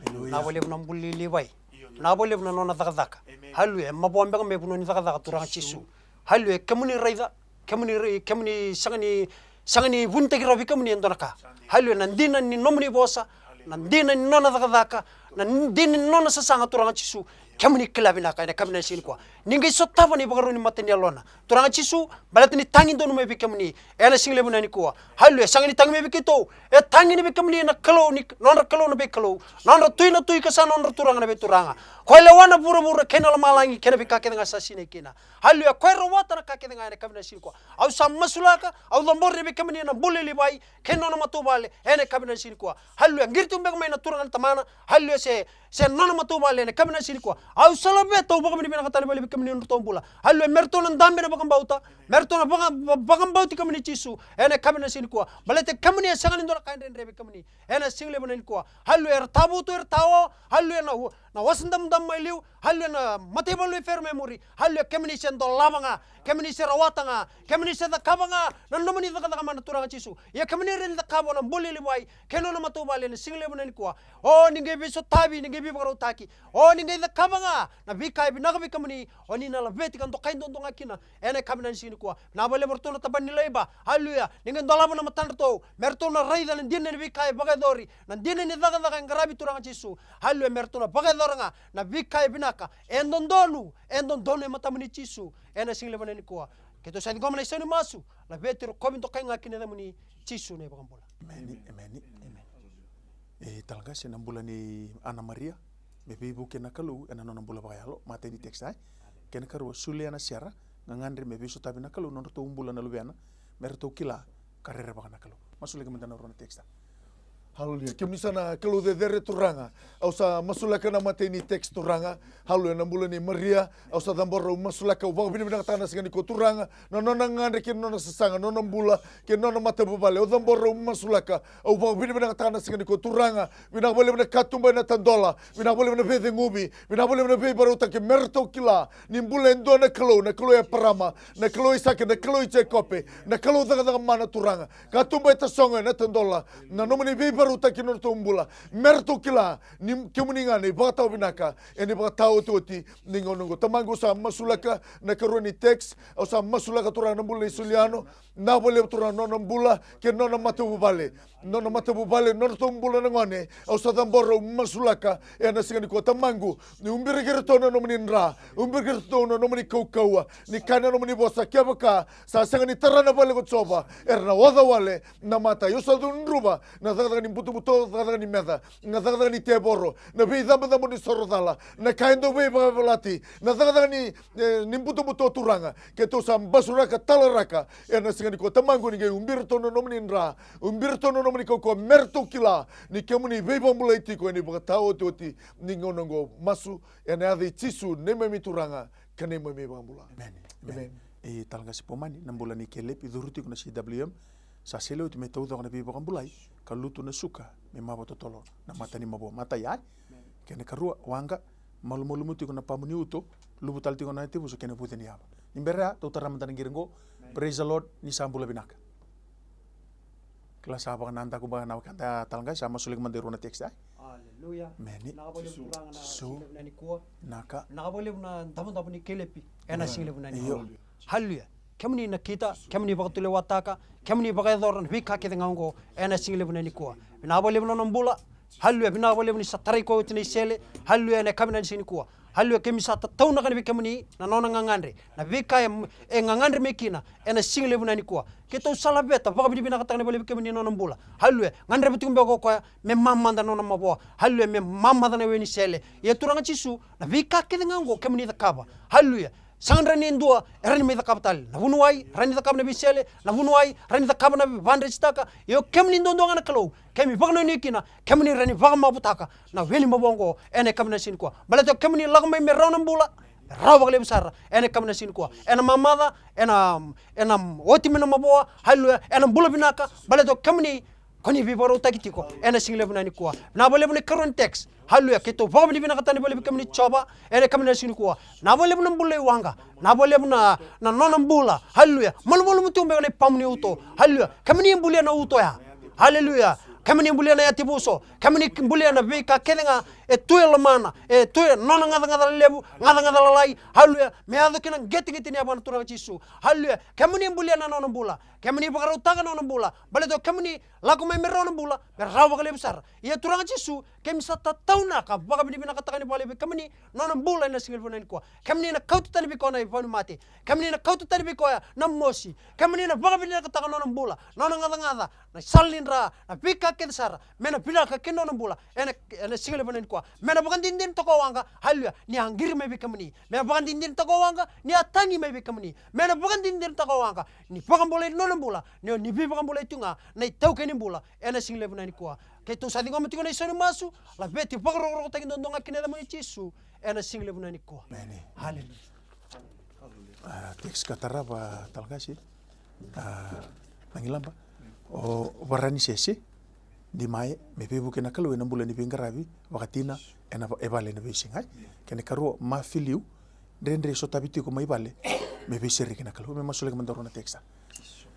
Vinaka vakalevu na bula nei Livai. Vinaka vakalevu na nona cakacaka. Haleluya. Mavoa beka me vanua ni cakacaka Turaga Jisu. Haleluya. Kemuni raica, kemuni rai-, kemuni sega ni, sega ni vunitaki rawa vei kemuni e dua na ka. Haleluya. Na dina ni nomuni vosa, na dina ni nona cakacaka, na dina ni nona sasaga Turaga Jisu. Kemuni kila vinaka ena yakavi na siga nikua. Ni qai sotava na ivakarau ni mata ni yalona. Turaga Jisu, baleta ni tagi donu mai vei kemuni ena siga levu na nikua. Haleluya, sega ni tagi mai vei keitou. E tagi ni vei kemuni na Kalou ni nodra Kalou na veikalou, nodra Tui na tui ka sa nodra Turaga na veituraga. Ko e lewa na vuravura kei na lomalagi kei na veika kece ga sa sinai kina. Haleluya, ko e rawata na ka kece ga ena yakavi na siga nikua. Au sa masulaka, au cabora vei kemuni na bula i Livai kei na nona matavuvale ena yakavi na siga nikua. Haleluya, qiri tu beka mai na turaga na tamana. Haleluya, se se nona matavuvale ena yakavi na siga nikua. Au sa laveta, au vakavinavinakataka na vale vei kemuni na nodratou bula. Haleluya, me ratou na dabe ena vakabauta, me ratou na vaka-, va-, vakabauti kemuni Jisu ena yakavi na siga nikua. Baleta kemuni e sega ni dua na ka e dredre vei kemuni ena siga levu na nikua. Haleluya, era tavutu, era tao. Haleluya, na, na wasa damudamu mai liu. Haleluya, na mataivalu e fero mai muri. Haleluya, kemuni se dolava ga, kemuni se rawata ga, kemuni se cakava ga na nomuni cakacaka mana Turaga Jisu. Ia kemuni rawa ni cakava na bula i Livai kei na nona matavuvale ena siga levu na nikua. O ni qai veisotavi, ni qai veivakarautaki. O ni qai cakava ga na veika e vinaka vei kemuni. O ni na laveti ka dokai duadua ga kina ena yakavi na siga nikua. Vinaka vakalevu vei ratou na tabana ni laiva. Haleluya. Ni qai dolava na matadratou me ratou na raica na dina ni veika e vakayacori, na dina ni cakacaka e qaravi Turaga Jisu. Haleluya. Me ratou na vakayacora ga na veika e vinaka, e dodonu, e dodonu e matamuni Jisu ena siga levu na nikua. Keitou sa ciqoma na isau ni masu, laveti, rokovi, dokai ga kina yacamuni Jisu na iVakabula. Emeni, emeni. Emeni. E talaqase na bula nei Ana Maria me veivuke na Kalou ena nona bula vakayalo, matai ni text, e. Kena karua, Suliana Sera, gagadre me veisotavi na Kalou na nodratou bula na luvena, me ratou kila ka rerevaka na Kalou. Masulaki mada na rua na text. Haleluya. Kemuni sa na Kalou cecere Turaga. Au sa masulaka na matai ni text Turaga. Haleluya, na bula nei Maria. Au sa cabora, au masulaka, au vakavinavinakataka na siga nikua Turaga. Na nona gadre kei na nona sasaga, na nona bula kei na nona matavuvale. Au cabora, au masulaka, au vakavinavinakataka na siga nikua Turaga. Vinaka vakalevu na katuba ena tadola. Vinaka vakalevu na veiceguvi. Vinaka vakalevu na veivarautaki me ratou kila ni bula e dua na Kalou, na Kalou i Eparama, na Kalou i Aisake, na Kalou i Jekope, na Kalou cakacaka mana Turaga. Katuba e tasogo ena tadola na nomuni veivarautaki na nodratou bula. Me ratou kila ni kemuni ga na ivakatawa vinaka ena ivakataotioti ni gauna oqo. Tamaqu, au sa masulaka na karua ni text, au sa masulaka Turaga na bula nei Suliana. Vinaka vakalevu Turaga na nona bula kei na nona matavuvale. Nona matavuvale, nodratou bula na gone. Au sa cabora, au masulaka ena siga nikua Tamaqu, ni ubiraki iratou na nomuni dra, ubiraki iratou na nomuni kaukauwa. Ni kaya na nomuni vosa, kevaka sa sega ni tara na vale ko Jiova, era na oca wale na matai. Au sa cudruva na cakacaka ni butobuto, cakacaka ni meca, na cakacaka ni tevoro, na veicabocabo ni soro cala, na ka e dau veivakavalati, na cakacaka ni, e, ni butobuto Turaga. Keitou sa basuraka, talaraka ena siga nikua Tamaqu, ni qai ubi iratou na nomuni dra, ubi iratou na nomuni kaukauwa, me ratou kila ni kemuni veivakabulai tiko ena ivakataotioti ni gauna oqo. Masu ena yaca i Jisu, neimami Turaga ka neimami iVakabula. Emeni. Emeni. Emeni. E talaqase Pomani, na bula nei Kelepi, curu tiko na C W M. Sa sele oti me taucoko na veivakabulai ka lutu na suka me mava totolo na mata ni mavoa. Matai, ai? Emeni. Kena ikarua, waqa, malumalumu tiko na pamu ni uto, luvu tale tiko na yatevuso kei na vuce ni yava. Ni bera ya, tou tara mada na qiri qo. Praise the Lord, ni sa bula vinaka. Kila sa vakanadaku beka na wekada talega, sa masulaki mada e rua na text, ai. Aleluya. Meni. Vinaka vakalevu turaga na siga levu na nikua. Naka. Vinaka vakalevu na davodavo ni kelepi ena siga levu na nikua. Aleluya. Kemuni nakita, kemuni vakatulewataka, kemuni vakayacora na veika kece ga oqo ena siga levu na nikua. Vinaka vakalevu na nona bula. Aleluya. Vinaka vakalevu ni sa tarai koya oti na isele. Aleluya. Ena yakavi na siga nikua. Aleluya. Keimami sa tataunaka vei kemuni na nona gagadre, na veika e, e gagadre mai kina ena siga levu na nikua. Keitou sa laveta vakavinavinakataka vakalevu vei kemuni na nona bula. Aleluya. Gadreva tiko beka o koya me mamada na nona mavoa. Aleluya. Me mamaca na we ni sele. Ia Turaga Jisu, na veika kece ga oqo kemuni cakava. Aleluya. Sega ni rawa ni dua e rawa ni mai cakava tale. Na vuniwai rawa ni cakava na veisele, na vuniwai rawa ni cakava na vakadresitaka. Ia o kemuni duadua ga na Kalou, keimami vakanuinui kina, kemuni rawa ni vakamavutaka na we ni mavoa oqo ena yakavi na siga nikua. Baleta o kemuni lako mai me rawa na bula, me rawa vakalevu sara ena yakavi na siga nikua. Ena mamaca, ena, ena oti mai na mavoa, aleluya, ena bula vinaka, baleta o kemuni ko ni veivakarautaki tiko ena siga levu na nikua. Vinaka vakalevu na ikarua ni text. Aleluya. Keitou vakavinavinakataka vakalevu vei kemuni Jiova ena yakavi na siga nikua. Vinaka vakalevu na bula i waqa. Vinaka vakalevu na, na nona bula. Aleluya. Malumalumu tiko beka na ipamu ni uto. Aleluya. Kemuni bulia na uto ya. Aleluya. Kemuni bulia na yatevuso. Kemuni bulia na veika kece ga e tu e lomana, e tu e nona gacagaca lelevu, gacagaca lalai. Aleluya. Me yaco kina qeteqete ni yavana Turaga Jisu. Aleluya. Kemuni bulia na nona bula. Kemuni vakarautaka na nona bula. Baleta o kemuni lako mai me rawa na bula, me rawa vakalevu sara. Ia Turaga Jisu, keimami sa tataunaka vakavinavinakataka vakalevu vei kemuni na nona bula ena siga levu na nikua. Kemuni na kauta tani vei koya na ivakanimate. Kemuni na kauta tani vei koya na mosi. Kemuni na vakavinavinakataka na nona bula, na nona gacagaca, na sala ni dra, na veika kece sara me na vinaka kei na nona bula ena, ena siga levu na nikua. Me na vakadinadinataka o waqa, aleluya, ni a qiri mai vei kemuni. Me na vakadinadinataka o waqa ni a tagi mai vei kemuni. Me na vakadinadinataka o waqa ni vakabulai na nona bula, ni o ni veivakabulai tu ga na itaukei ni bula ena siga levu na nikua. Keitou sa ciqoma tiko na isau ni masu, laveti vakarokorokotaki duadua ga kina yacamuni Jisu ena siga levu na nikua. Emeni. Aleluya. A, text ka tarava talega, se, a, na gilaba. O Varanisese Dimae, me veivuke na Kalou ena bula ni veiqaravi vakatina ena va-, e vale ena veisiga. Kena ikarua, Mafiliu, dredre sotavi tiko mai vale, me veisereki na Kalou. Me masulaki mada rua na text.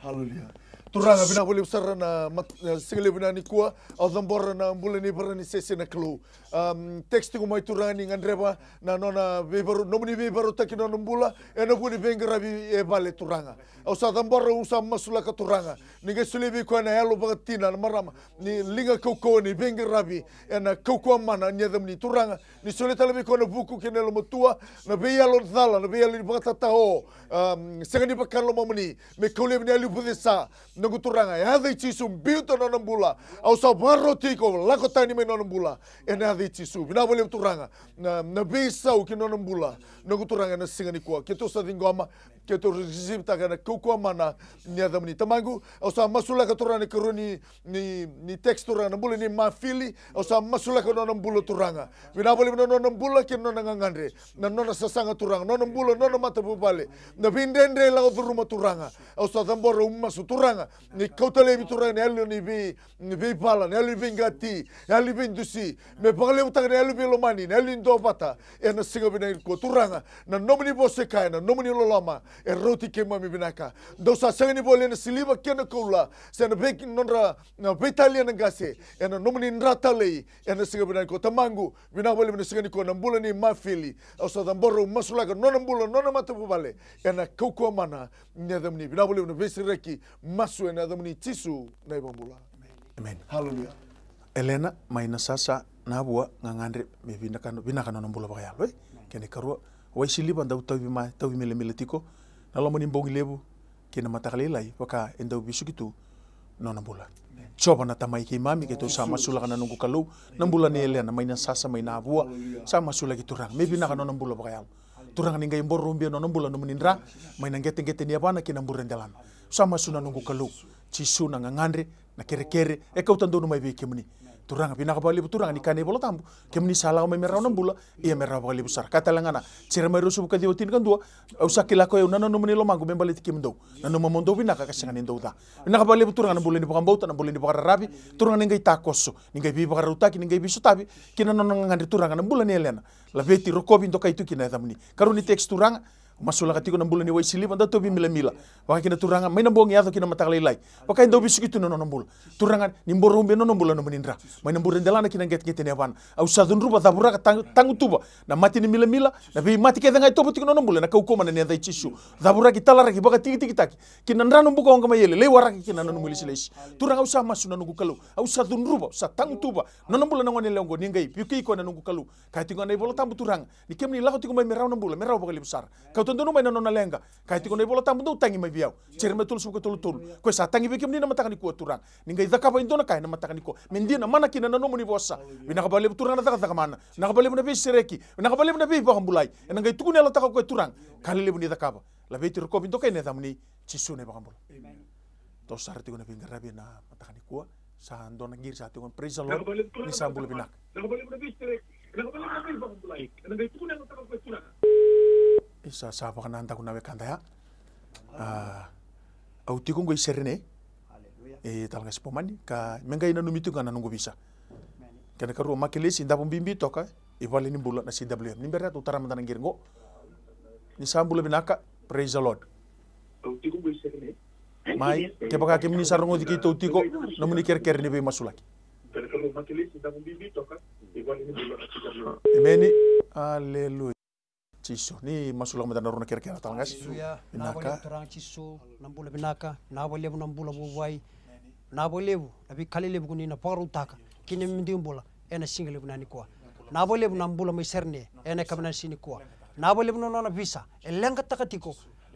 Aleluya. Turaga, vinaka vakalevu sara na mat-, na siga levu na nikua, au cabora na bula ni Varanisese na Kalou. Am, text tiko mai Turaga ni gadreva na nona veivakaro-, nomuni veivakarautaki na nona bula ena vuku ni veiqaravi e vale Turaga. Au sa cabora, au sa masulaka Turaga, ni qai solia vei koya na yalo vakatina na marama, ni liga kaukauwa ni veiqaravi ena kaukauwa mana ni yacamuni Turaga. Ni solia tale vei koya na vuku kei na yalomatua, na veiyalo cala, na veiyalo ni vakatatao, am, sega ni vaka na lomamuni, me kau laivi na yalo ni vucesa. Noqu Turaga, e yaca i Jisu, biuta na nona bula. Au sa vakaroti iko, lako tani mai na nona bula. Ena yaca i Jisu. Vinaka vakalevu Turaga na, na veisau ki na nona bula. Noqu Turaga, ena siga nikua keitou sa ciqoma, keitou risivitaka ena kaukauwa mana ni yacamuni Tamaqu. Au sa masulaka Turaga na ikarua ni, ni, ni text Turaga, na bula ni Mafili. Au sa masulaka na nona bula Turaga. Vinaka vakalevu na nona bula kei na nona gagadre, na nona sasaga Turaga, nona bula, nona matavuvale, na veidredre e lako curuma Turaga. Au sa cabora, au masu Turaga, ni kauta laivi Turaga na yalo ni vei, ni veivala, na yalo ni veiqati, na yalo ni veidusi, me vakalevutaka na yalo ni veilomani, na yalo ni duavata. Ena siga vinaka nikua Turaga, na nomuni vosa e kaya, na nomuni loloma e rauti keimami vinaka. Dou sa sega ni volia na siliva kei na koula, se na vei, nodra, na veitalia na qase, ena nomuni dra talei. Ena siga vinaka nikua Tamaqu, vinaka vakalevu na siga nikua na bula ni Mafili. Au sa cabora, au masulaka nona bula, nona matavuvale ena kaukauwa mana ni yacamuni. Vinaka vakalevu na veisereki, masu ena yacamuni Jisu na iVakabula. Emeni. Aleluya. Elena mai Nasasa, Navua, gagadre me vinaka, vinaka nona bula vakayalo, e? Kena ikarua, Waisiliva, dau tauvi ma, tauvi milamila tiko na loma ni bogi levu kei na mataka lailai, vaka e dau vesuki tu nona bula. Jiova na Tamai keimami, keitou sa masulaka na noqu Kalou na bula nei Elena mai Nasasa, mai Navua. Sa masulaki Turaga me vinaka nona bula vakayalo. Turaga, ni qai boro ubia nona bula nomuni dra, mai na qeteqete ni yavana kei na bure delana. Sa masu na noqu Kalou, Jisu, na gagadre, na kerekere e kauta donu mai vei kemuni. Turaga, vinaka vakalevu Turaga ni kaya na iVola Tabu, kemuni sa lako mai me rawa na bula, ia me rawa vakalevu sara. Ka tale ga na Jeremaia ruasagavulu ka ciwa, tinikadua, au sa kila ko i au na nanuma ni lomaqu me baleti kemudou, nanuma mo dou vinaka ka sega ni dou ca. Vinaka vakalevu Turaga na bula ni vakabauta, na bula ni vakararavi, Turaga ni qai takoso, ni qai veivakarautaki, ni qai veisotavi ki na nona gagadre Turaga na bula ni Elena. Laveti, rokovi, dokai tu ki na yacamuni. Karua ni text Turaga, masulaka tiko na bula ni Waisiliva, Dautovi Milamila. Vaka kina Turaga, mai na bogi yaco ki na mataka lailai. Vaka e dau vesuki tu na nona bula. Turaga, ni boro ubi na nona bula, nomuni dra. Mai na bure delana ki na qeteqete ni yavana. Au sa cudruva, cavuraka, tag-, tagutuva na mate ni Milamila, na veimate kece ga e tovo tiko na nona bula, ena kaukauwa mana ni yaca i Jisu. Cavuraki, talaraki, vakatikitiki ki na drano buka oqa mai ele, lai waraki kina na nomu ilesilesi. Turaga, au sa masu na noqu Kalou. Au sa cudruva, au sa tagutuva na nona bula na gone yalewa oqo, ni qai vukei koya na noqu Kalou. Kaya tiko ga na iVola Tabu Turaga, ni kemuni lako tiko mai me rawa na bula, me rawa vakalevu sara. Kauta donu mai na nona leqa. Kaya tiko na iVola Tabu, dou tagi mai vei au. Jeremaia tolusagavulu ka tolu, tolu. Ko e sa tagi vei kemuni na mataka nikua Turaga. Ni qai cakava e dua na ka ena mataka nikua. Me dina mana kina na nomuni vosa. Vinaka vakalevu Turaga na cakacaka mana. Vinaka vakalevu na veisereki. Vinaka vakalevu na veivakabulai. Ena qai tukuni yalataka o koya Turaga. Ka lelevu ni cakava. Laveti, rokovi, dokai na yacamuni. Jisu na iVakabula. Toso sara tiko na veiqaravi ena mataka nikua. Sa dua na qiri sa tiko. Praise the Lord. Ni sa bula vinaka. E sa, sa vakanadaku na wekada ya. A, au tiko qo i Serene. E, Talagasi Pomani, ka me qai nanumi tiko ga na noqu visa. Kena karua, Makelesi, Davo Bibi toka, i vale ni bula na C W M. Ni bera ya tou tara mada na qiri qo. Ni sa bula vinaka, praise the Lord. Mai, kevaka kemuni sa rogoci keitou tiko, nomuni kerekere ni veimasulaki. Emeni. Aleluya. Jisu, ni masulaka mada na rua na kerekere, Talagasi. Aleluya. Vinaka. Vinaka vakalevu Turaga Jisu, na bula vinaka, vinaka vakalevu na bula vuvai, vinaka vakalevu na veika lelevu ko ni na vakarautaka ki na neimami bula ena siga levu na nikua. Vinaka vakalevu na bula mai Serene ena yakavi na siga nikua. Vinaka vakalevu na nona visa e leqataka tiko.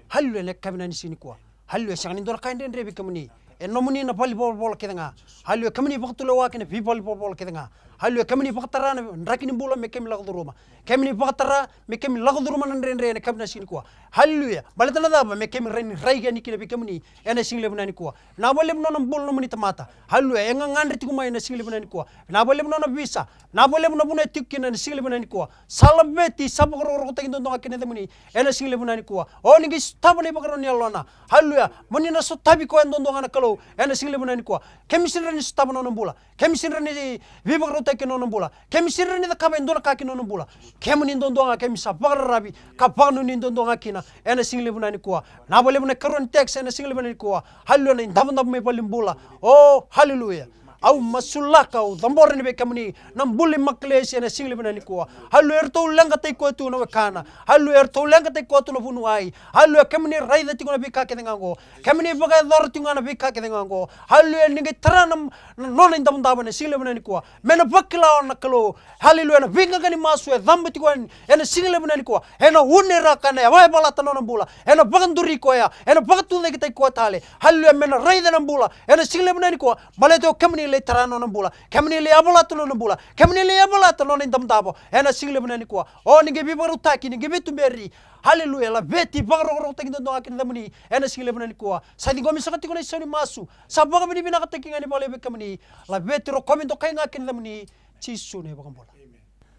Haleluya, ena yakavi na siga nikua. Haleluya, sega ni dua na ka e dredre vei kemuni. E nomuni na valenivolavola kece ga. Haleluya, kemuni vakatulewa kei na veivalenivolavola kece ga. Haleluya, kemuni vakatara na draki ni bula me kemi lako curuma. Kemuni vakatara me kemi lako curuma na dredre ena yakavi na siga nikua. Haleluya, baleta na cava? Me kemi rai ni rai yani kina vei kemuni ena siga levu na nikua. Vinaka vakalevu na nona bula nomuni tamata. Haleluya, e gagadre tiko mai ena siga levu na nikua. Vinaka vakalevu na nona visa. Vinaka vakalevu na vanua e tiko kina ena siga levu na nikua. Sa laveti, sa vakarokorokotaki duadua ga kina na yacamuni ena siga levu na nikua. O ni qai sotava na ivakaro ni yalona. Haleluya. Mo ni na sotavi koya duadua ga na Kalou ena siga levu na nikua. Kemi sega ni rawa ni sotava na nona bula. Kemi sega ni rawa ni veivakarautaki ki na nona bula. Kemi sega ni rawa ni cakava e dua na ka ki na nona bula. Kemuni duadua ga kemi sa vakararavi ka vakanuinui duadua ga kina ena siga levu na nikua. Vinaka vakalevu na ikarua ni text ena siga levu na nikua. Haleluya, na idavodavo mai valenibula. O, haleluya. Au masulaka, au cabora yani vei kemuni na bula i Makelesi ena siga levu na nikua. Haleluya, eratou leqataki koya tu na wekana. Haleluya, eratou leqataki koya tu na vuniwai. Haleluya, kemuni raica tiko na veika kece ga oqo. Kemuni vakayacora tiko ga na veika kece ga oqo. Haleluya, ni qai tara na, na nona idavodavo ena siga levu na nikua. Me na vakila o na Kalou. Haleluya, na veiqaqa ni masu e caba tiko yani ena siga levu na nikua. Ena uneraka, ena yavalata na nona bula. Ena vakaduri koya. Ena vakatucaketaki koya tale. Haleluya, me na raica na bula ena siga levu na nikua. Baleta o kemuni lai tara na nona bula. Kemuni lai yavalata na nona bula. Kemuni lai yavalata na nona idavodavo ena siga levu na nikua. O ni qai veivakarautaki, ni qai veituberi. Haleluya, laveti, vakarokorokotaki duadua ga kina na yacamuni ena siga levu na nikua. Sa ciqomi saka tiko na isau ni masu. Sa vakavinavinakataki ga yani vakalevu vei kemuni. Laveti, rokovi, dokai ga kina na yacamuni. Jisu na iVakabula.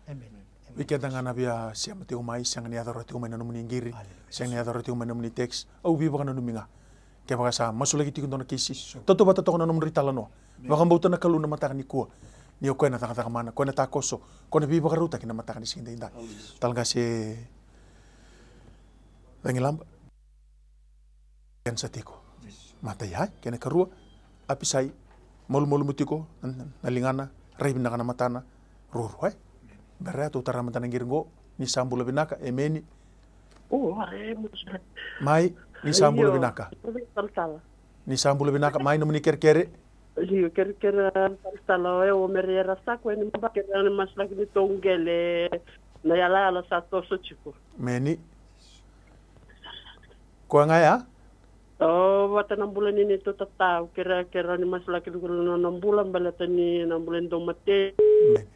Emeni. Vei keda ga na via sema tiko mai, sega ni yaco rawa tiko mai na nomuni qiri, sega ni yaco rawa tiko mai na nomuni text, au veivakananumi ga. Kevaka sa masulaki tiko dua na kisi, tautauvata toka na nomudou italanoa. Vakabauta na Kalou na mataka nikua. Ni o koya na cakacaka mana, koya na takoso, koya na veivakarautaki na mataka ni siga edaidai. Talagasi e Cagilaba. Kensa tiko. Mata i ai, kena karua, Apisai, malumalumu tiko na, na, na ligana, rai vinaka na matana, ruarua, e. Bera ya tou tara mada na qiri qo, ni sa bula vinaka, emeni. Mai, ni sa bula vinaka. Ni sa bula vinaka, mai nomuni kerekere. Io, kerekere, talatala, e, o Mere Erasako, e ni maba kere ni masulaki ni tou qele, na yalayala sa toso tiko. Emeni. Koya ga ya? O, vata na bula ni neitou tata, au kerea, kerea ni masulaki tiko na nona bula, baleta ni na bula ni dau mate. Emeni.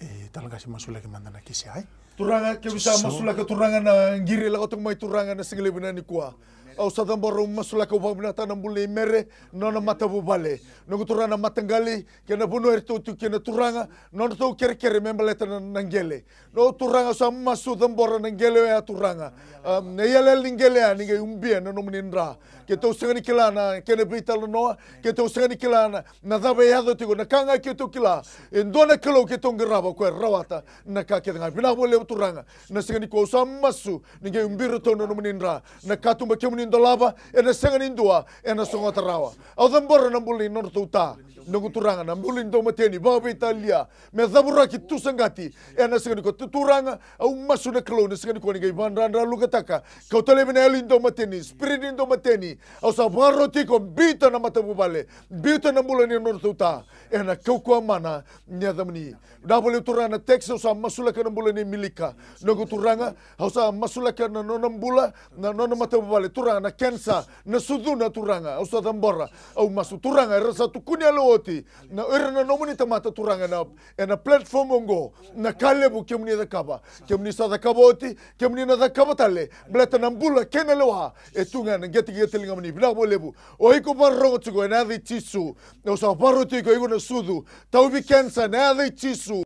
E, Talagasi masulaki mada na kisi ai. Turaga, keimami sa masulaka, Turaga, na qiri lako tiko mai, Turaga, na siga levu na nikua. Au sa cabora, au masulaka, au vakavinavinakataka na bula nei Mere, nona matavuvale. Noqu Turaga, na mataqali kei na vanua eratou tu kina, Turaga, nodratou kerekere me baleta na, na qele. Noqu Turaga, au sa masu, cabora na qele oya, Turaga. A, na iyaloyalo ni qele ya, ni qai ubia na nomuni dra. Keitou sega ni kila na kena veitalanoa, keitou sega ni kila na, na cava e yaco tiko, na ka ga keitou kila, e dua na Kalou keitou qarava, o koya e rawata na ka kece ga. Vinaka vakalevu, Turaga, na siga nikua. Au sa masu ni qai ubi iratou na nomuni dra. Na katuba kemuni dolava, ena sega ni dua ena sogota rawa. Au cabora na bula ni nodratou ta, noqu Turaga, na bula ni daumateni vakaveitalia, me cavuraki, tu saqati ena siga nikua, Tu-, Turaga. Au masu, na Kalou, na siga nikua ni qai vakadradralukataka, kauta laivi na yalo ni daumateni, spirit ni daumateni. Au sa vakaroti iko, biuta na matavuvale, biuta na bula ni nodratou ta, ena kaukauwa mana ni yacamuni. Vinaka vakalevu, Turaga, na text, au sa masulaka na bula nei Milika, noqu Turaga. Au sa masulaka na nona bula, na nona matavuvale, Turaga, na kenisa, na sucuna, Turaga. Au sa cabora, au masu, Turaga, era sa tukuni yalo oti na, o ira na nomuni tamata, Turaga, na, ena platform oqo. Na ka levu kemuni cakava, kemuni sa cakava oti, kemuni na cakava tale, baleta na bula kei na lewa e tu ga ena qeteqete ligamuni. Vinaka vakalevu. O iko vakarorogo tiko, ena yaca i Jisu, au sa vakaroti iko, iko na sucu, tauvi kenisa ena yaca i Jisu.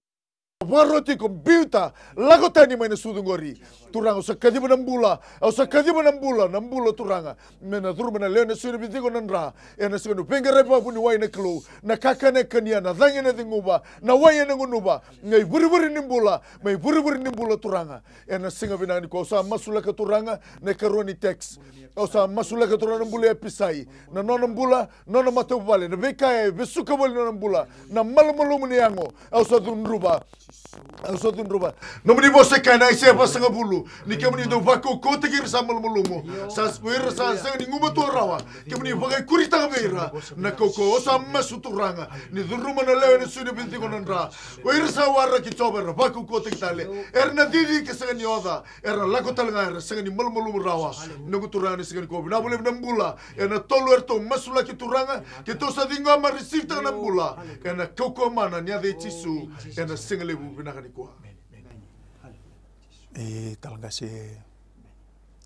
Vakaroti iko, biuta, lako tani mai na sucu qori. Turaga, au sa kaciva na bula, au sa kaciva na bula, na bula, Turaga, me na curuma na lewe, na sui, na vei tiko na dra. Ena siga ni veiqaravi vakavuniwai, na Kalou, na kakana e kania, na cagi ena ceguva, na wai ena gunuva, na ivurevure ni bula, mai vurevure ni bula, Turaga. Ena siga vinaka nikua, au sa masulaka, Turaga, na ikarua ni text. Au sa masulaka, Turaga, na bula i Episai, na nona bula, nona matavuvale, na veika e vesuka voli nona bula, na malumalumu ni yago. Au sa cudruva, au sa cudruva. Nomuni vosa e kaya ena Aisea vasagavulu, ni kemuni dau vakaukauwataki ira sa malumalumu, sa, o ira sa sega ni gumatua rawa, kemuni vakaikuritaka vei ira na kaukauwa. Au sa masu, Turaga, ni curuma na lewe, na sui, na vei tiko na dra. O ira sa waraki Jiova era vakaukauwataki tale, era na cici ka sega ni oca, era lako tale ga, era sega ni malumalumu rawa. Noqu Turaga, na siga nikua, vinaka vakalevu na bula ena tolu eratou masulaki, Turaga. Keitou sa ciqoma, receive-taka na bula ena kaukauwa mana ni yaca i Jisu ena siga levu vinaka nikua. E, Talaqase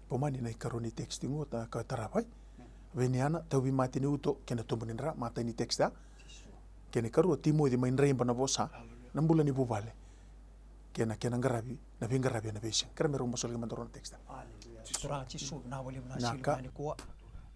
Pomani, na ikarua ni text qo, ta, ka tarava, e. Viniana, tauvimate ni uto kei na tobu ni dra, matai ni text ya. Kei na ikarua, Timoci, mai Draiba na vosa, na bula ni vuvale kei na kena qaravi, na veiqaravi ena veisiga. Kerea me rau masulaki mada rau na text. Turaga Jisu, vinaka vakalevu na siga levu na nikua.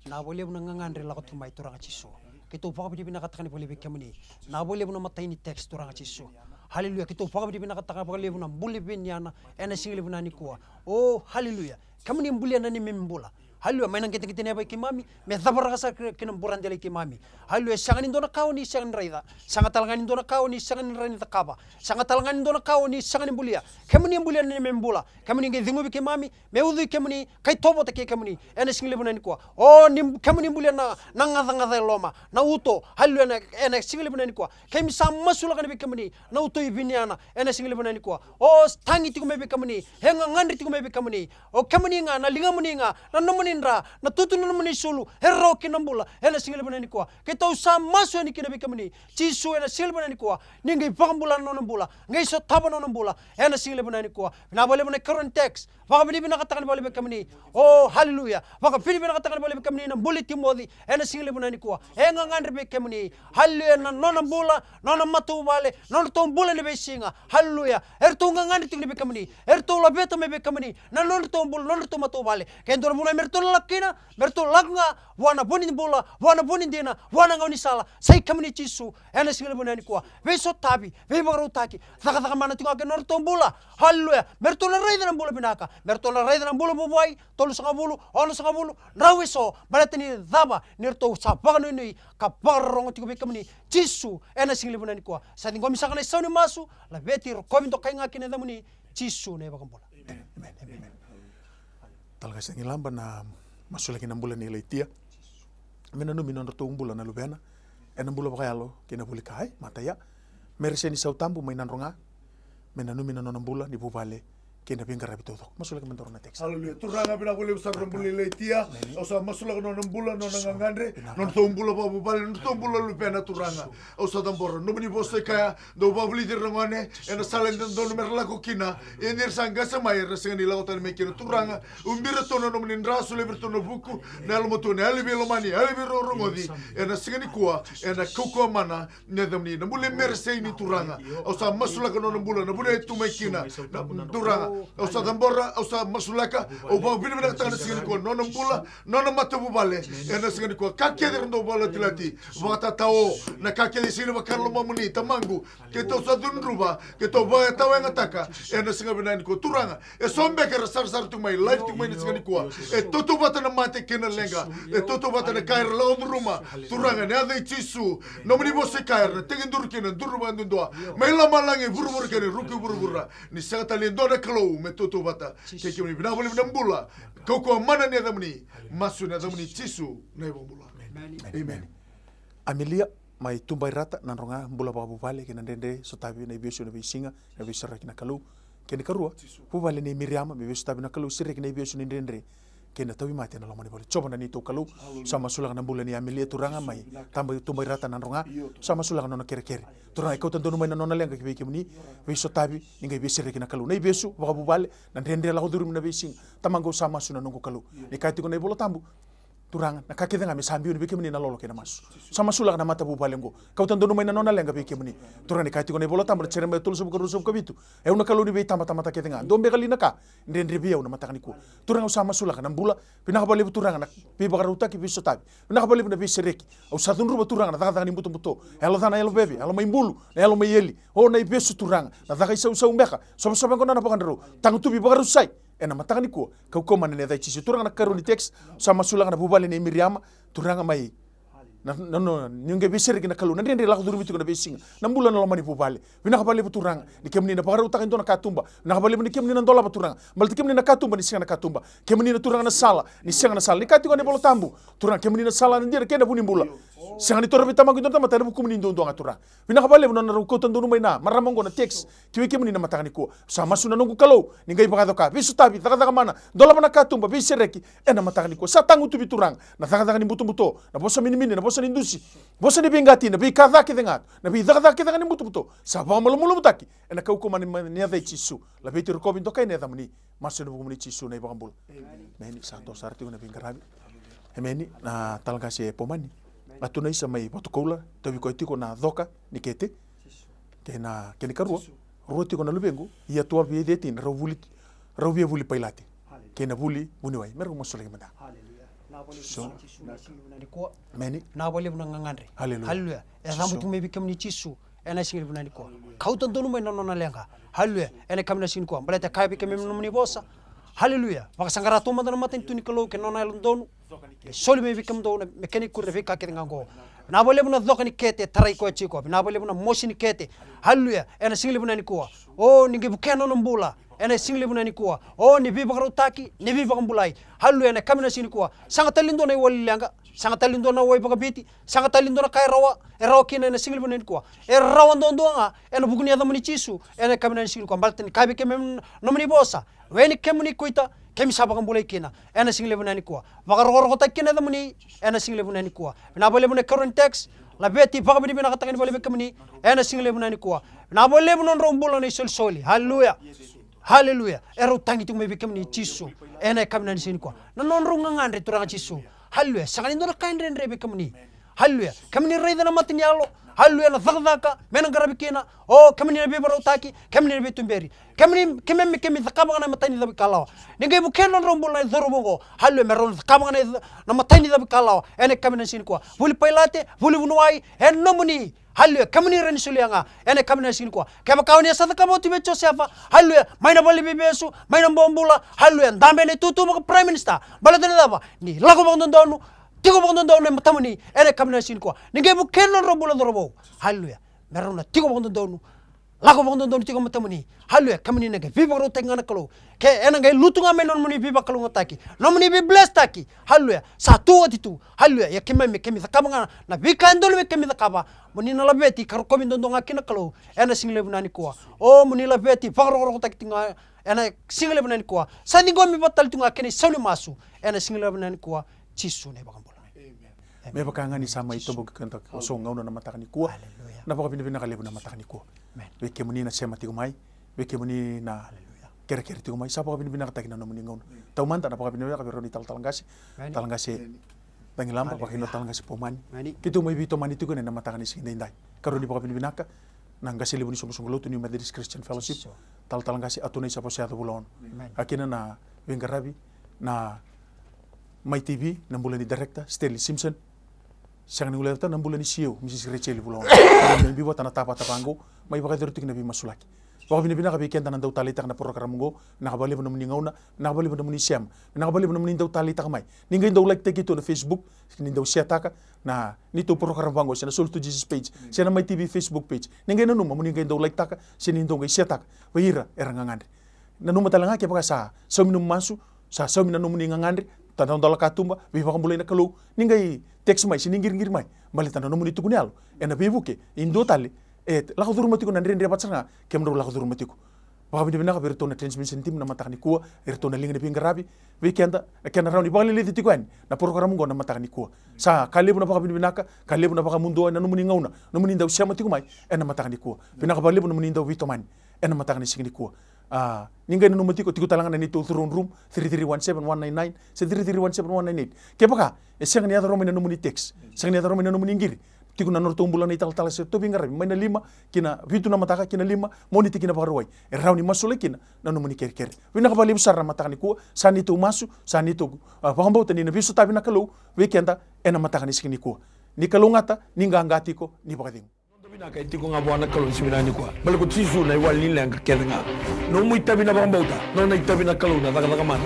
Vinaka vakalevu na gagadre lako tu mai, Turaga Jisu. Keitou vakavinavinakataka vakalevu vei kemuni. Vinaka vakalevu na matai ni text, Turaga Jisu. Haleluya. Keitou vakavinavinakataka vakalevu na bula i Viniana ena siga levu na nikua. O, haleluya. Kemuni bulia na neimami bula. Haleluya. Mai na qeteqete ni yavai keimami, me cavaraka sara ki, ki na bura dela i keimami. Haleluya. Sega ni dua na ka o ni sega ni raica. Sega tale ga ni dua na ka o ni sega ni rawa ni cakava. Sega tale ga ni dua na ka o ni sega ni bulia. Kemuni bulia na neimami bula. Kemuni qai ceguvi keimami, me ucui kemuni, ka itovo vata kei kemuni ena siga levu na nikua. O, ni, kemuni bulia na, na gacagaca e loma, na uto. Haleluya. Ena, ena siga levu na nikua, keimami sa masulaka vei kemuni na uto i Viniana ena siga levu na nikua. O, tagi tiko mai vei kemuni, e gagadre tiko mai vei kemuni. O kemuni ga, na ligamuni ga, na nomuni dra, na tutu ni nomuni isulu, e rawa kina na bula ena siga levu na nikua. Keitou sa masu yani kina vei kemuni Jisu ena siga levu na nikua, ni qai vakabula na nona bula, qai sotava na nona bula ena siga levu na nikua. Vinaka vakalevu na ikarua ni text. Vakavinavinakataka vakalevu vei kemuni. O, haleluya. Vakavinavinakataka vakalevu vei kemuni na bula i Timoci ena siga levu na nikua. E gagadre vei kemuni. Haleluya. Na nona bula, nona matavuvale, nodratou bula ena veisiga. Haleluya. Eratou gagadre tiko vei kemuni. Eratou laveta mai vei kemuni na nodratou bula, nodratou matavuvale. Ke dua na vanua me ratou lako kina, me ratou lako ga vua na vu ni bula, vua na vu ni dina, vua na gaunisala. Sa i kemuni Jisu ena siga levu na nikua. Veisotavi, veivakarautaki, cakacaka mana tiko ga ki na nodratou bula. Haleluya. Me ratou na raica na bula vinaka, me ratou na raica na bula vuvai, tolusagavulu, onosagavulu, drau eso, baleta ni cava? Ni ratou sa vakanuinui ka vakarorogo tiko vei kemuni Jisu ena siga levu na nikua. Sa ciqomi saka na isau ni masu, laveti, rokovi, dokai ga ki na yacamuni Jisu na iVakabula. Emeni. Emeni. Emeni. Talaqase Tagilaba, na masulaki na bula nei Laitia. Me nanumi nodratou bula na luvena ena bula vakayalo kei na vuli ka, e, mata ya. Mereseni Sautabu mai Nadroga, me nanumi na nona bula ni vuvale kei na veiqaravi taucoko. Masulaki me daru na text. Haleluya. Turaga, vinaka vakalevu sara na bula ni Laitia. Au sa masulaka nona bula, nona gagadre, nona tou bula vakavuvale, nona tou bula luvena, Turaga. Au sa cabora nomuni vosa e kaya, dou vakavulici ira na gone ena sala e dodonu mera lako kina. Ia ni ra sa qase mai, era na sega ni lako tani mai kina, Turaga. Ubi iratou na nomuni dra, solia vei iratou na vuku, na yalomatua, na yalo ni veilomani, yalo ni veirogorogoci. Ena siga nikua, ena kaukauwa mana ni yacamuni. Na bula i Mere Seini, Turaga. Au sa masulaka nona bula, na vanua e tu mai kina, na Turaga. Au sa cabora, au sa masulaka, au vakavinavinakataka na siga nikua nona bula, nona matavuvale. Ena siga nikua, ka kece era dau vakalatilati, vakatatao, na ka kece e sega ni vakalolomamuni, Tamaqu. Keitou sa cudruva, keitou vakatawayagataka. Ena siga vinaka nikua, Turaga. E so beka era sarasara tiko mai, live tiko mai na siga nikua. E tautauvata na mate kei na leqa. E tautauvata na ka era lako curuma, Turaga, ena yaca i Jisu. Nomuni vosa e kaya, era na tekiduru kina, duru vakaduadua mai lomalagi, vuravura kei na ruku i vuravura. Ni sega tale ni dua na Kalou me tautauvata kei kemuni. Vinaka vakalevu na bula, kaukauwa mana ni yacamuni. Masu ena yacamuni Jisu na iVakabula. Emeni. Amelia mai Tuba i Rata, Nadroga, bula vakavuvale kei na dredre, sotavi na ivesu ena veisiga, na veisereki na Kalou. Kena ikarua, vuvale nei Miriama, me veisotavi na Kalou, sereki na ivesu ni dredre kei na tauvimate ena loma ni vale. Jiova na neitou Kalou. Sa masulaka na bula nei Amelia, Turaga, mai Taba, Tuba i Rata, Nadroga. Sa masulaka na nona kerekere, Turaga, e kauta donu mai na nona leqa ki vei kemuni. Veisotavi, ni qai veisereki na Kalou, na ivesu vakavuvale, na dredre lako curumi na veisiga. Tamaqu, au sa masu na noqu Kalou, ni kaya tiko na iVola Tabu, Turaga, na ka kece ga me sa biu ni vei kemuni na lolo kei na masu. Sa masulaka na matavuvale oqo, kauta donu mai na nona leqa vei kemuni. Turaga, ni kaya tiko na iVola Tabu, na Jeremaia tolusagavulu ka rua, ruasagavulu ka vitu, e au na Kalou ni veitabatamata kece ga, dua beka li na ka e dredre vei au na mataka nikua. Turaga, au sa masulaka na bula. Vinaka vakalevu, Turaga, na veivakarautaki, veisotavi. Vinaka vakalevu na veisereki. Au sa cudruva, Turaga, na cakacaka ni butobuto, yalo ca, na yalo veve, yalo mai bulu, na yalo mai eli. O, na ivesu, Turaga, na caka isausau beka, sovasova, qo na vakadrau, tagutuvi, vakarusai. Ena mataka nikua, kaukauwa mana ena yaca i Jisu. Turaga, na karua ni text, sa masulaka na vuvale nei Miriama, Turaga, mai na, na, na, ni qai veisereki na Kalou, na dredre lako curumi tiko na veisiga, na bula ena loma ni vuvale. Vinaka vakalevu, Turaga, ni kemuni na vakarautaka e dua na katuba. Vinaka vakalevu ni kemuni na dolava, Turaga, baleta kemuni na katuba ni sega na katuba. Kemuni na Turaga na sala ni sega na sala. Ni kaya tiko na iVola Tabu, Turaga, kemuni na sala, na dina kei na vu ni bula. Sega ni torovi, Tamaqu, e dua na tamata ena vukumuni duadua ga, Turaga. Vinaka vakalevu na nona rau kauta donu mai na marama oqo na text ki vei kemuni na mataka nikua. Sa masu na noqu Kalou, ni qai vakayaco ka, veisotavi, cakacaka mana, dolava na katuba, veisereki ena mataka nikua. Sa tagutuvi, Turaga, na cakacaka ni butobuto, na vosa minimini, na vosa ni dusi, vosa ni veiqati, na veika ca kece ga, na veicakacaka kece ga ni butobuto, sa vakamalumalumutaki ena kaukauwa mana ni yaca i Jisu. Laveti, rokovi, dokai na yacamuni. Masu ena vukumuni Jisu na iVakabula. Emeni. Sa toso sara tiko na veiqaravi. Emeni. Na tala qase e Pomani, a tu na isa mai Vatukoula, tauvi koya tiko na Coka ni Kete. Kei na, kena ikarua, rua tiko na luvequ, ia twelve, ia thirteen, rau vuli, rau via vuli pailate. Kei na vuli vuniwai, me rau masulaki mada. Emeni. Na vakalevu na gagadre. Haleluya. E cabu tiko mai vei kemuni Jisu ena siga levu nikua. Kauta donu mai na nona leqa. Haleluya. Ena kena siga nikua, baleta e kaya vei kemuni na nomuni vosa. Haleluya. Vakasaqara tu mada na matanitu ni Kalou kei na nona yalododonu. E soli mai vei kemudou na, me kena ikuri na veika kece ga oqo. Vinaka vakalevu na Coka ni Kete, tarai koya tiko. Vinaka vakalevu na Mosi ni Kete. Haleluya. Ena siga levu nikua. O, ni qai vukea na nona bula ena siga levu nikua. O, ni veivakarautaki, ni veivakabulai. Haleluya. Ena kena siga nikua, sega tale ni dua na iwali leqa, sega tale ni dua na wai vakaviti, sega tale ni dua na ka e rawa, e rawa kina ena siga levu nikua. E rawa duadua ga ena vuku ni yacamuni Jisu. Ena kena siga nikua, baleta ni kaya vei kemuni na nomuni vosa, o ni kemuni kauta, keimami sa vakabulai kina. Ena siga levu nikua, vakarokorokotaki kina na yacamuni ena siga levu nikua. Vinaka vakalevu na ikarua ni text, laveti, vakavinavinakataka ni vale vei kemuni ena siga levu nikua. Vinaka vakalevu na nodrau bula na isolisoli. Haleluya. Haleluya. Erau tagi tiko mai vei kemuni Jisu ena kena siga nikua. Na nodrau gagadre, Turaga Jisu. Haleluya. Sega ni dua na ka e dredre vei kemuni. Haleluya. Kemuni raica na mata ni yalo. Haleluya. Na cakacaka me na qaravi kina. O, kemuni na veivakarautaki, kemuni na veituberi. Kemuni, keimami, keimami cakava ga na imatai ni cavikalawa. Ni qai vukea na nodrau bula na cauravou oqo. Haleluya. Me rau na cakava ga na, na imatai ni cavikalawa ena kena siga nikua. Vuli pailate, vuli vuniwai, e nomuni. Haleluya. Kemuni rawa ni solia ga ena kena siga nikua. Kevaka o ni a sa cakava oti vei Josefa, haleluya, mai na vale ni veivesu, mai na bobula, haleluya, dabe ena itutu vaka Prime Minister. Baleta na cava? Ni lako vakadodonu, tiko vakadodonu e matamuni ena kena siga nikua. Ni qai vukea na nodrau bula na cauravou. Haleluya. Me rau na tiko vakadodonu, lako vakadodonu tiko e matamuni. Haleluya. Kemuni na qai veivakarautaki ga na Kalou. Ke ena qai lutu ga mai na nomuni veivakalougatataki, nomuni veiblesstaki. Haleluya. Sa tu oti tu. Haleluya. Ia keimami, keimami cakava ga na veika e dodonu me keimami cakava. Mo ni na laveti ka rokovi duadua ga kina na Kalou ena siga levu nikua. O, mo ni laveti, vakarokorokotaki tiko ga ena siga levu na nikua. Sa ciqomi vata tale tu ga kei na isau ni masu ena siga levu na nikua. Jisu na iVakabula. Me vaka ga ni sa mai toboki keda ko so gauna na mataka nikua. Aleluya. Na vakavinavinaka levu na mataka nikua. Amen. Vei kemuni na sema tiko mai, vei kemuni na kerekere tiko mai, sa vakavinavinakataki na nomuni gauna. Taumada na vakavinavinaka vei rau ni talatala qase. Amen. Tala qase Dagilaba, amen, vakaina talatala qase Pomani. Amen. Keitou mai veitomani tiko ena mataka ni siga daidai. Karua ni vakavinavinaka na qase levu ni soqosoqo lotu ni Methodist Christian Fellowship. Talatala qase Atunai Savoseaco Vulaono. Amen. Vakakina na veiqaravi na Mai T V, na bula ni director Stanley Simpson. Sega ni guilecavi tale na bula ni C E O Mrs Rachel Vulaono. Mai biu vata na tavata vaqo, mai vakayacori tiko na veimasulaki. Vakavinavinaka vei keda na dau taleitaka na program oqo. Vinaka vakalevu nomuni gauna, vinaka vakalevu nomuni sema, vinaka vakalevu nomuni dau taleitaka mai. Ni qai dau like-taki tu na Facebook, ni dau share-taka na neitou program vaqo, se na Souls to Jesus page, se na Mai T V Facebook page. Ni qai nanuma mo ni qai dau like-taka se ni dau qai share-taka vei ira era gagadre. Nanuma tale ga kevaka sa saumi nomu masu, sa saumi na nomuni gagadre, tadra na dola katuba, veivakabulai na Kalou, ni qai text mai se ni qiriqiri mai. Baleta na nomuni tukuni yalo ena veivuke e dua tale, e lako curuma tiko na dredre vata sara ga kemudrau lako curuma tiko. Vakavinavinaka vei iratou na transmission team na mataka nikua, iratou na liga ni veiqaravi, vei keda na kena rawa ni vakaleleci tiko yani na program oqo na mataka nikua. Sa ka levu na vakavinavinaka, ka levu na vakamudou ena nomuni gauna, nomuni dau sema tiko mai ena mataka nikua. Vinaka vakalevu nomuni dau veitomani ena mataka ni siga nikua. A, ni qai nanuma tiko, tiko tale ga na neitou throne room, three three one seven one nine nine se three three one seven one nine eight. Kevaka e sega ni yaco rawa mai na nomuni text, sega ni yaco rawa mai na nomuni qiri, tiko na nodratou bula na italatala se ratou veiqaravi mai na lima ki na vitu na mataka ki na lima, Moniti ki na Vakarauwai. E rawa ni masulaki kina na nomuni kerekere. Vinaka vakalevu sara na mataka nikua, sa neitou masu, sa neitou, a, vakabauta ni na veisotavi na Kalou vei keda ena mataka ni siga nikua. Ni kalougata, ni qaqa tiko, ni vakacegu. Noda vinaka e tiko ga vua na Kalou ni siga vinaka nikua. Baleta ko Jisu na iwali ni leqa kece ga. Nomu itavi na vakabauta, nona itavi na Kalou na cakacaka mana.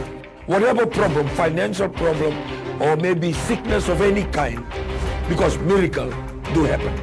Whatever problem, financial problem, or maybe sickness of any kind, because miracle do happen.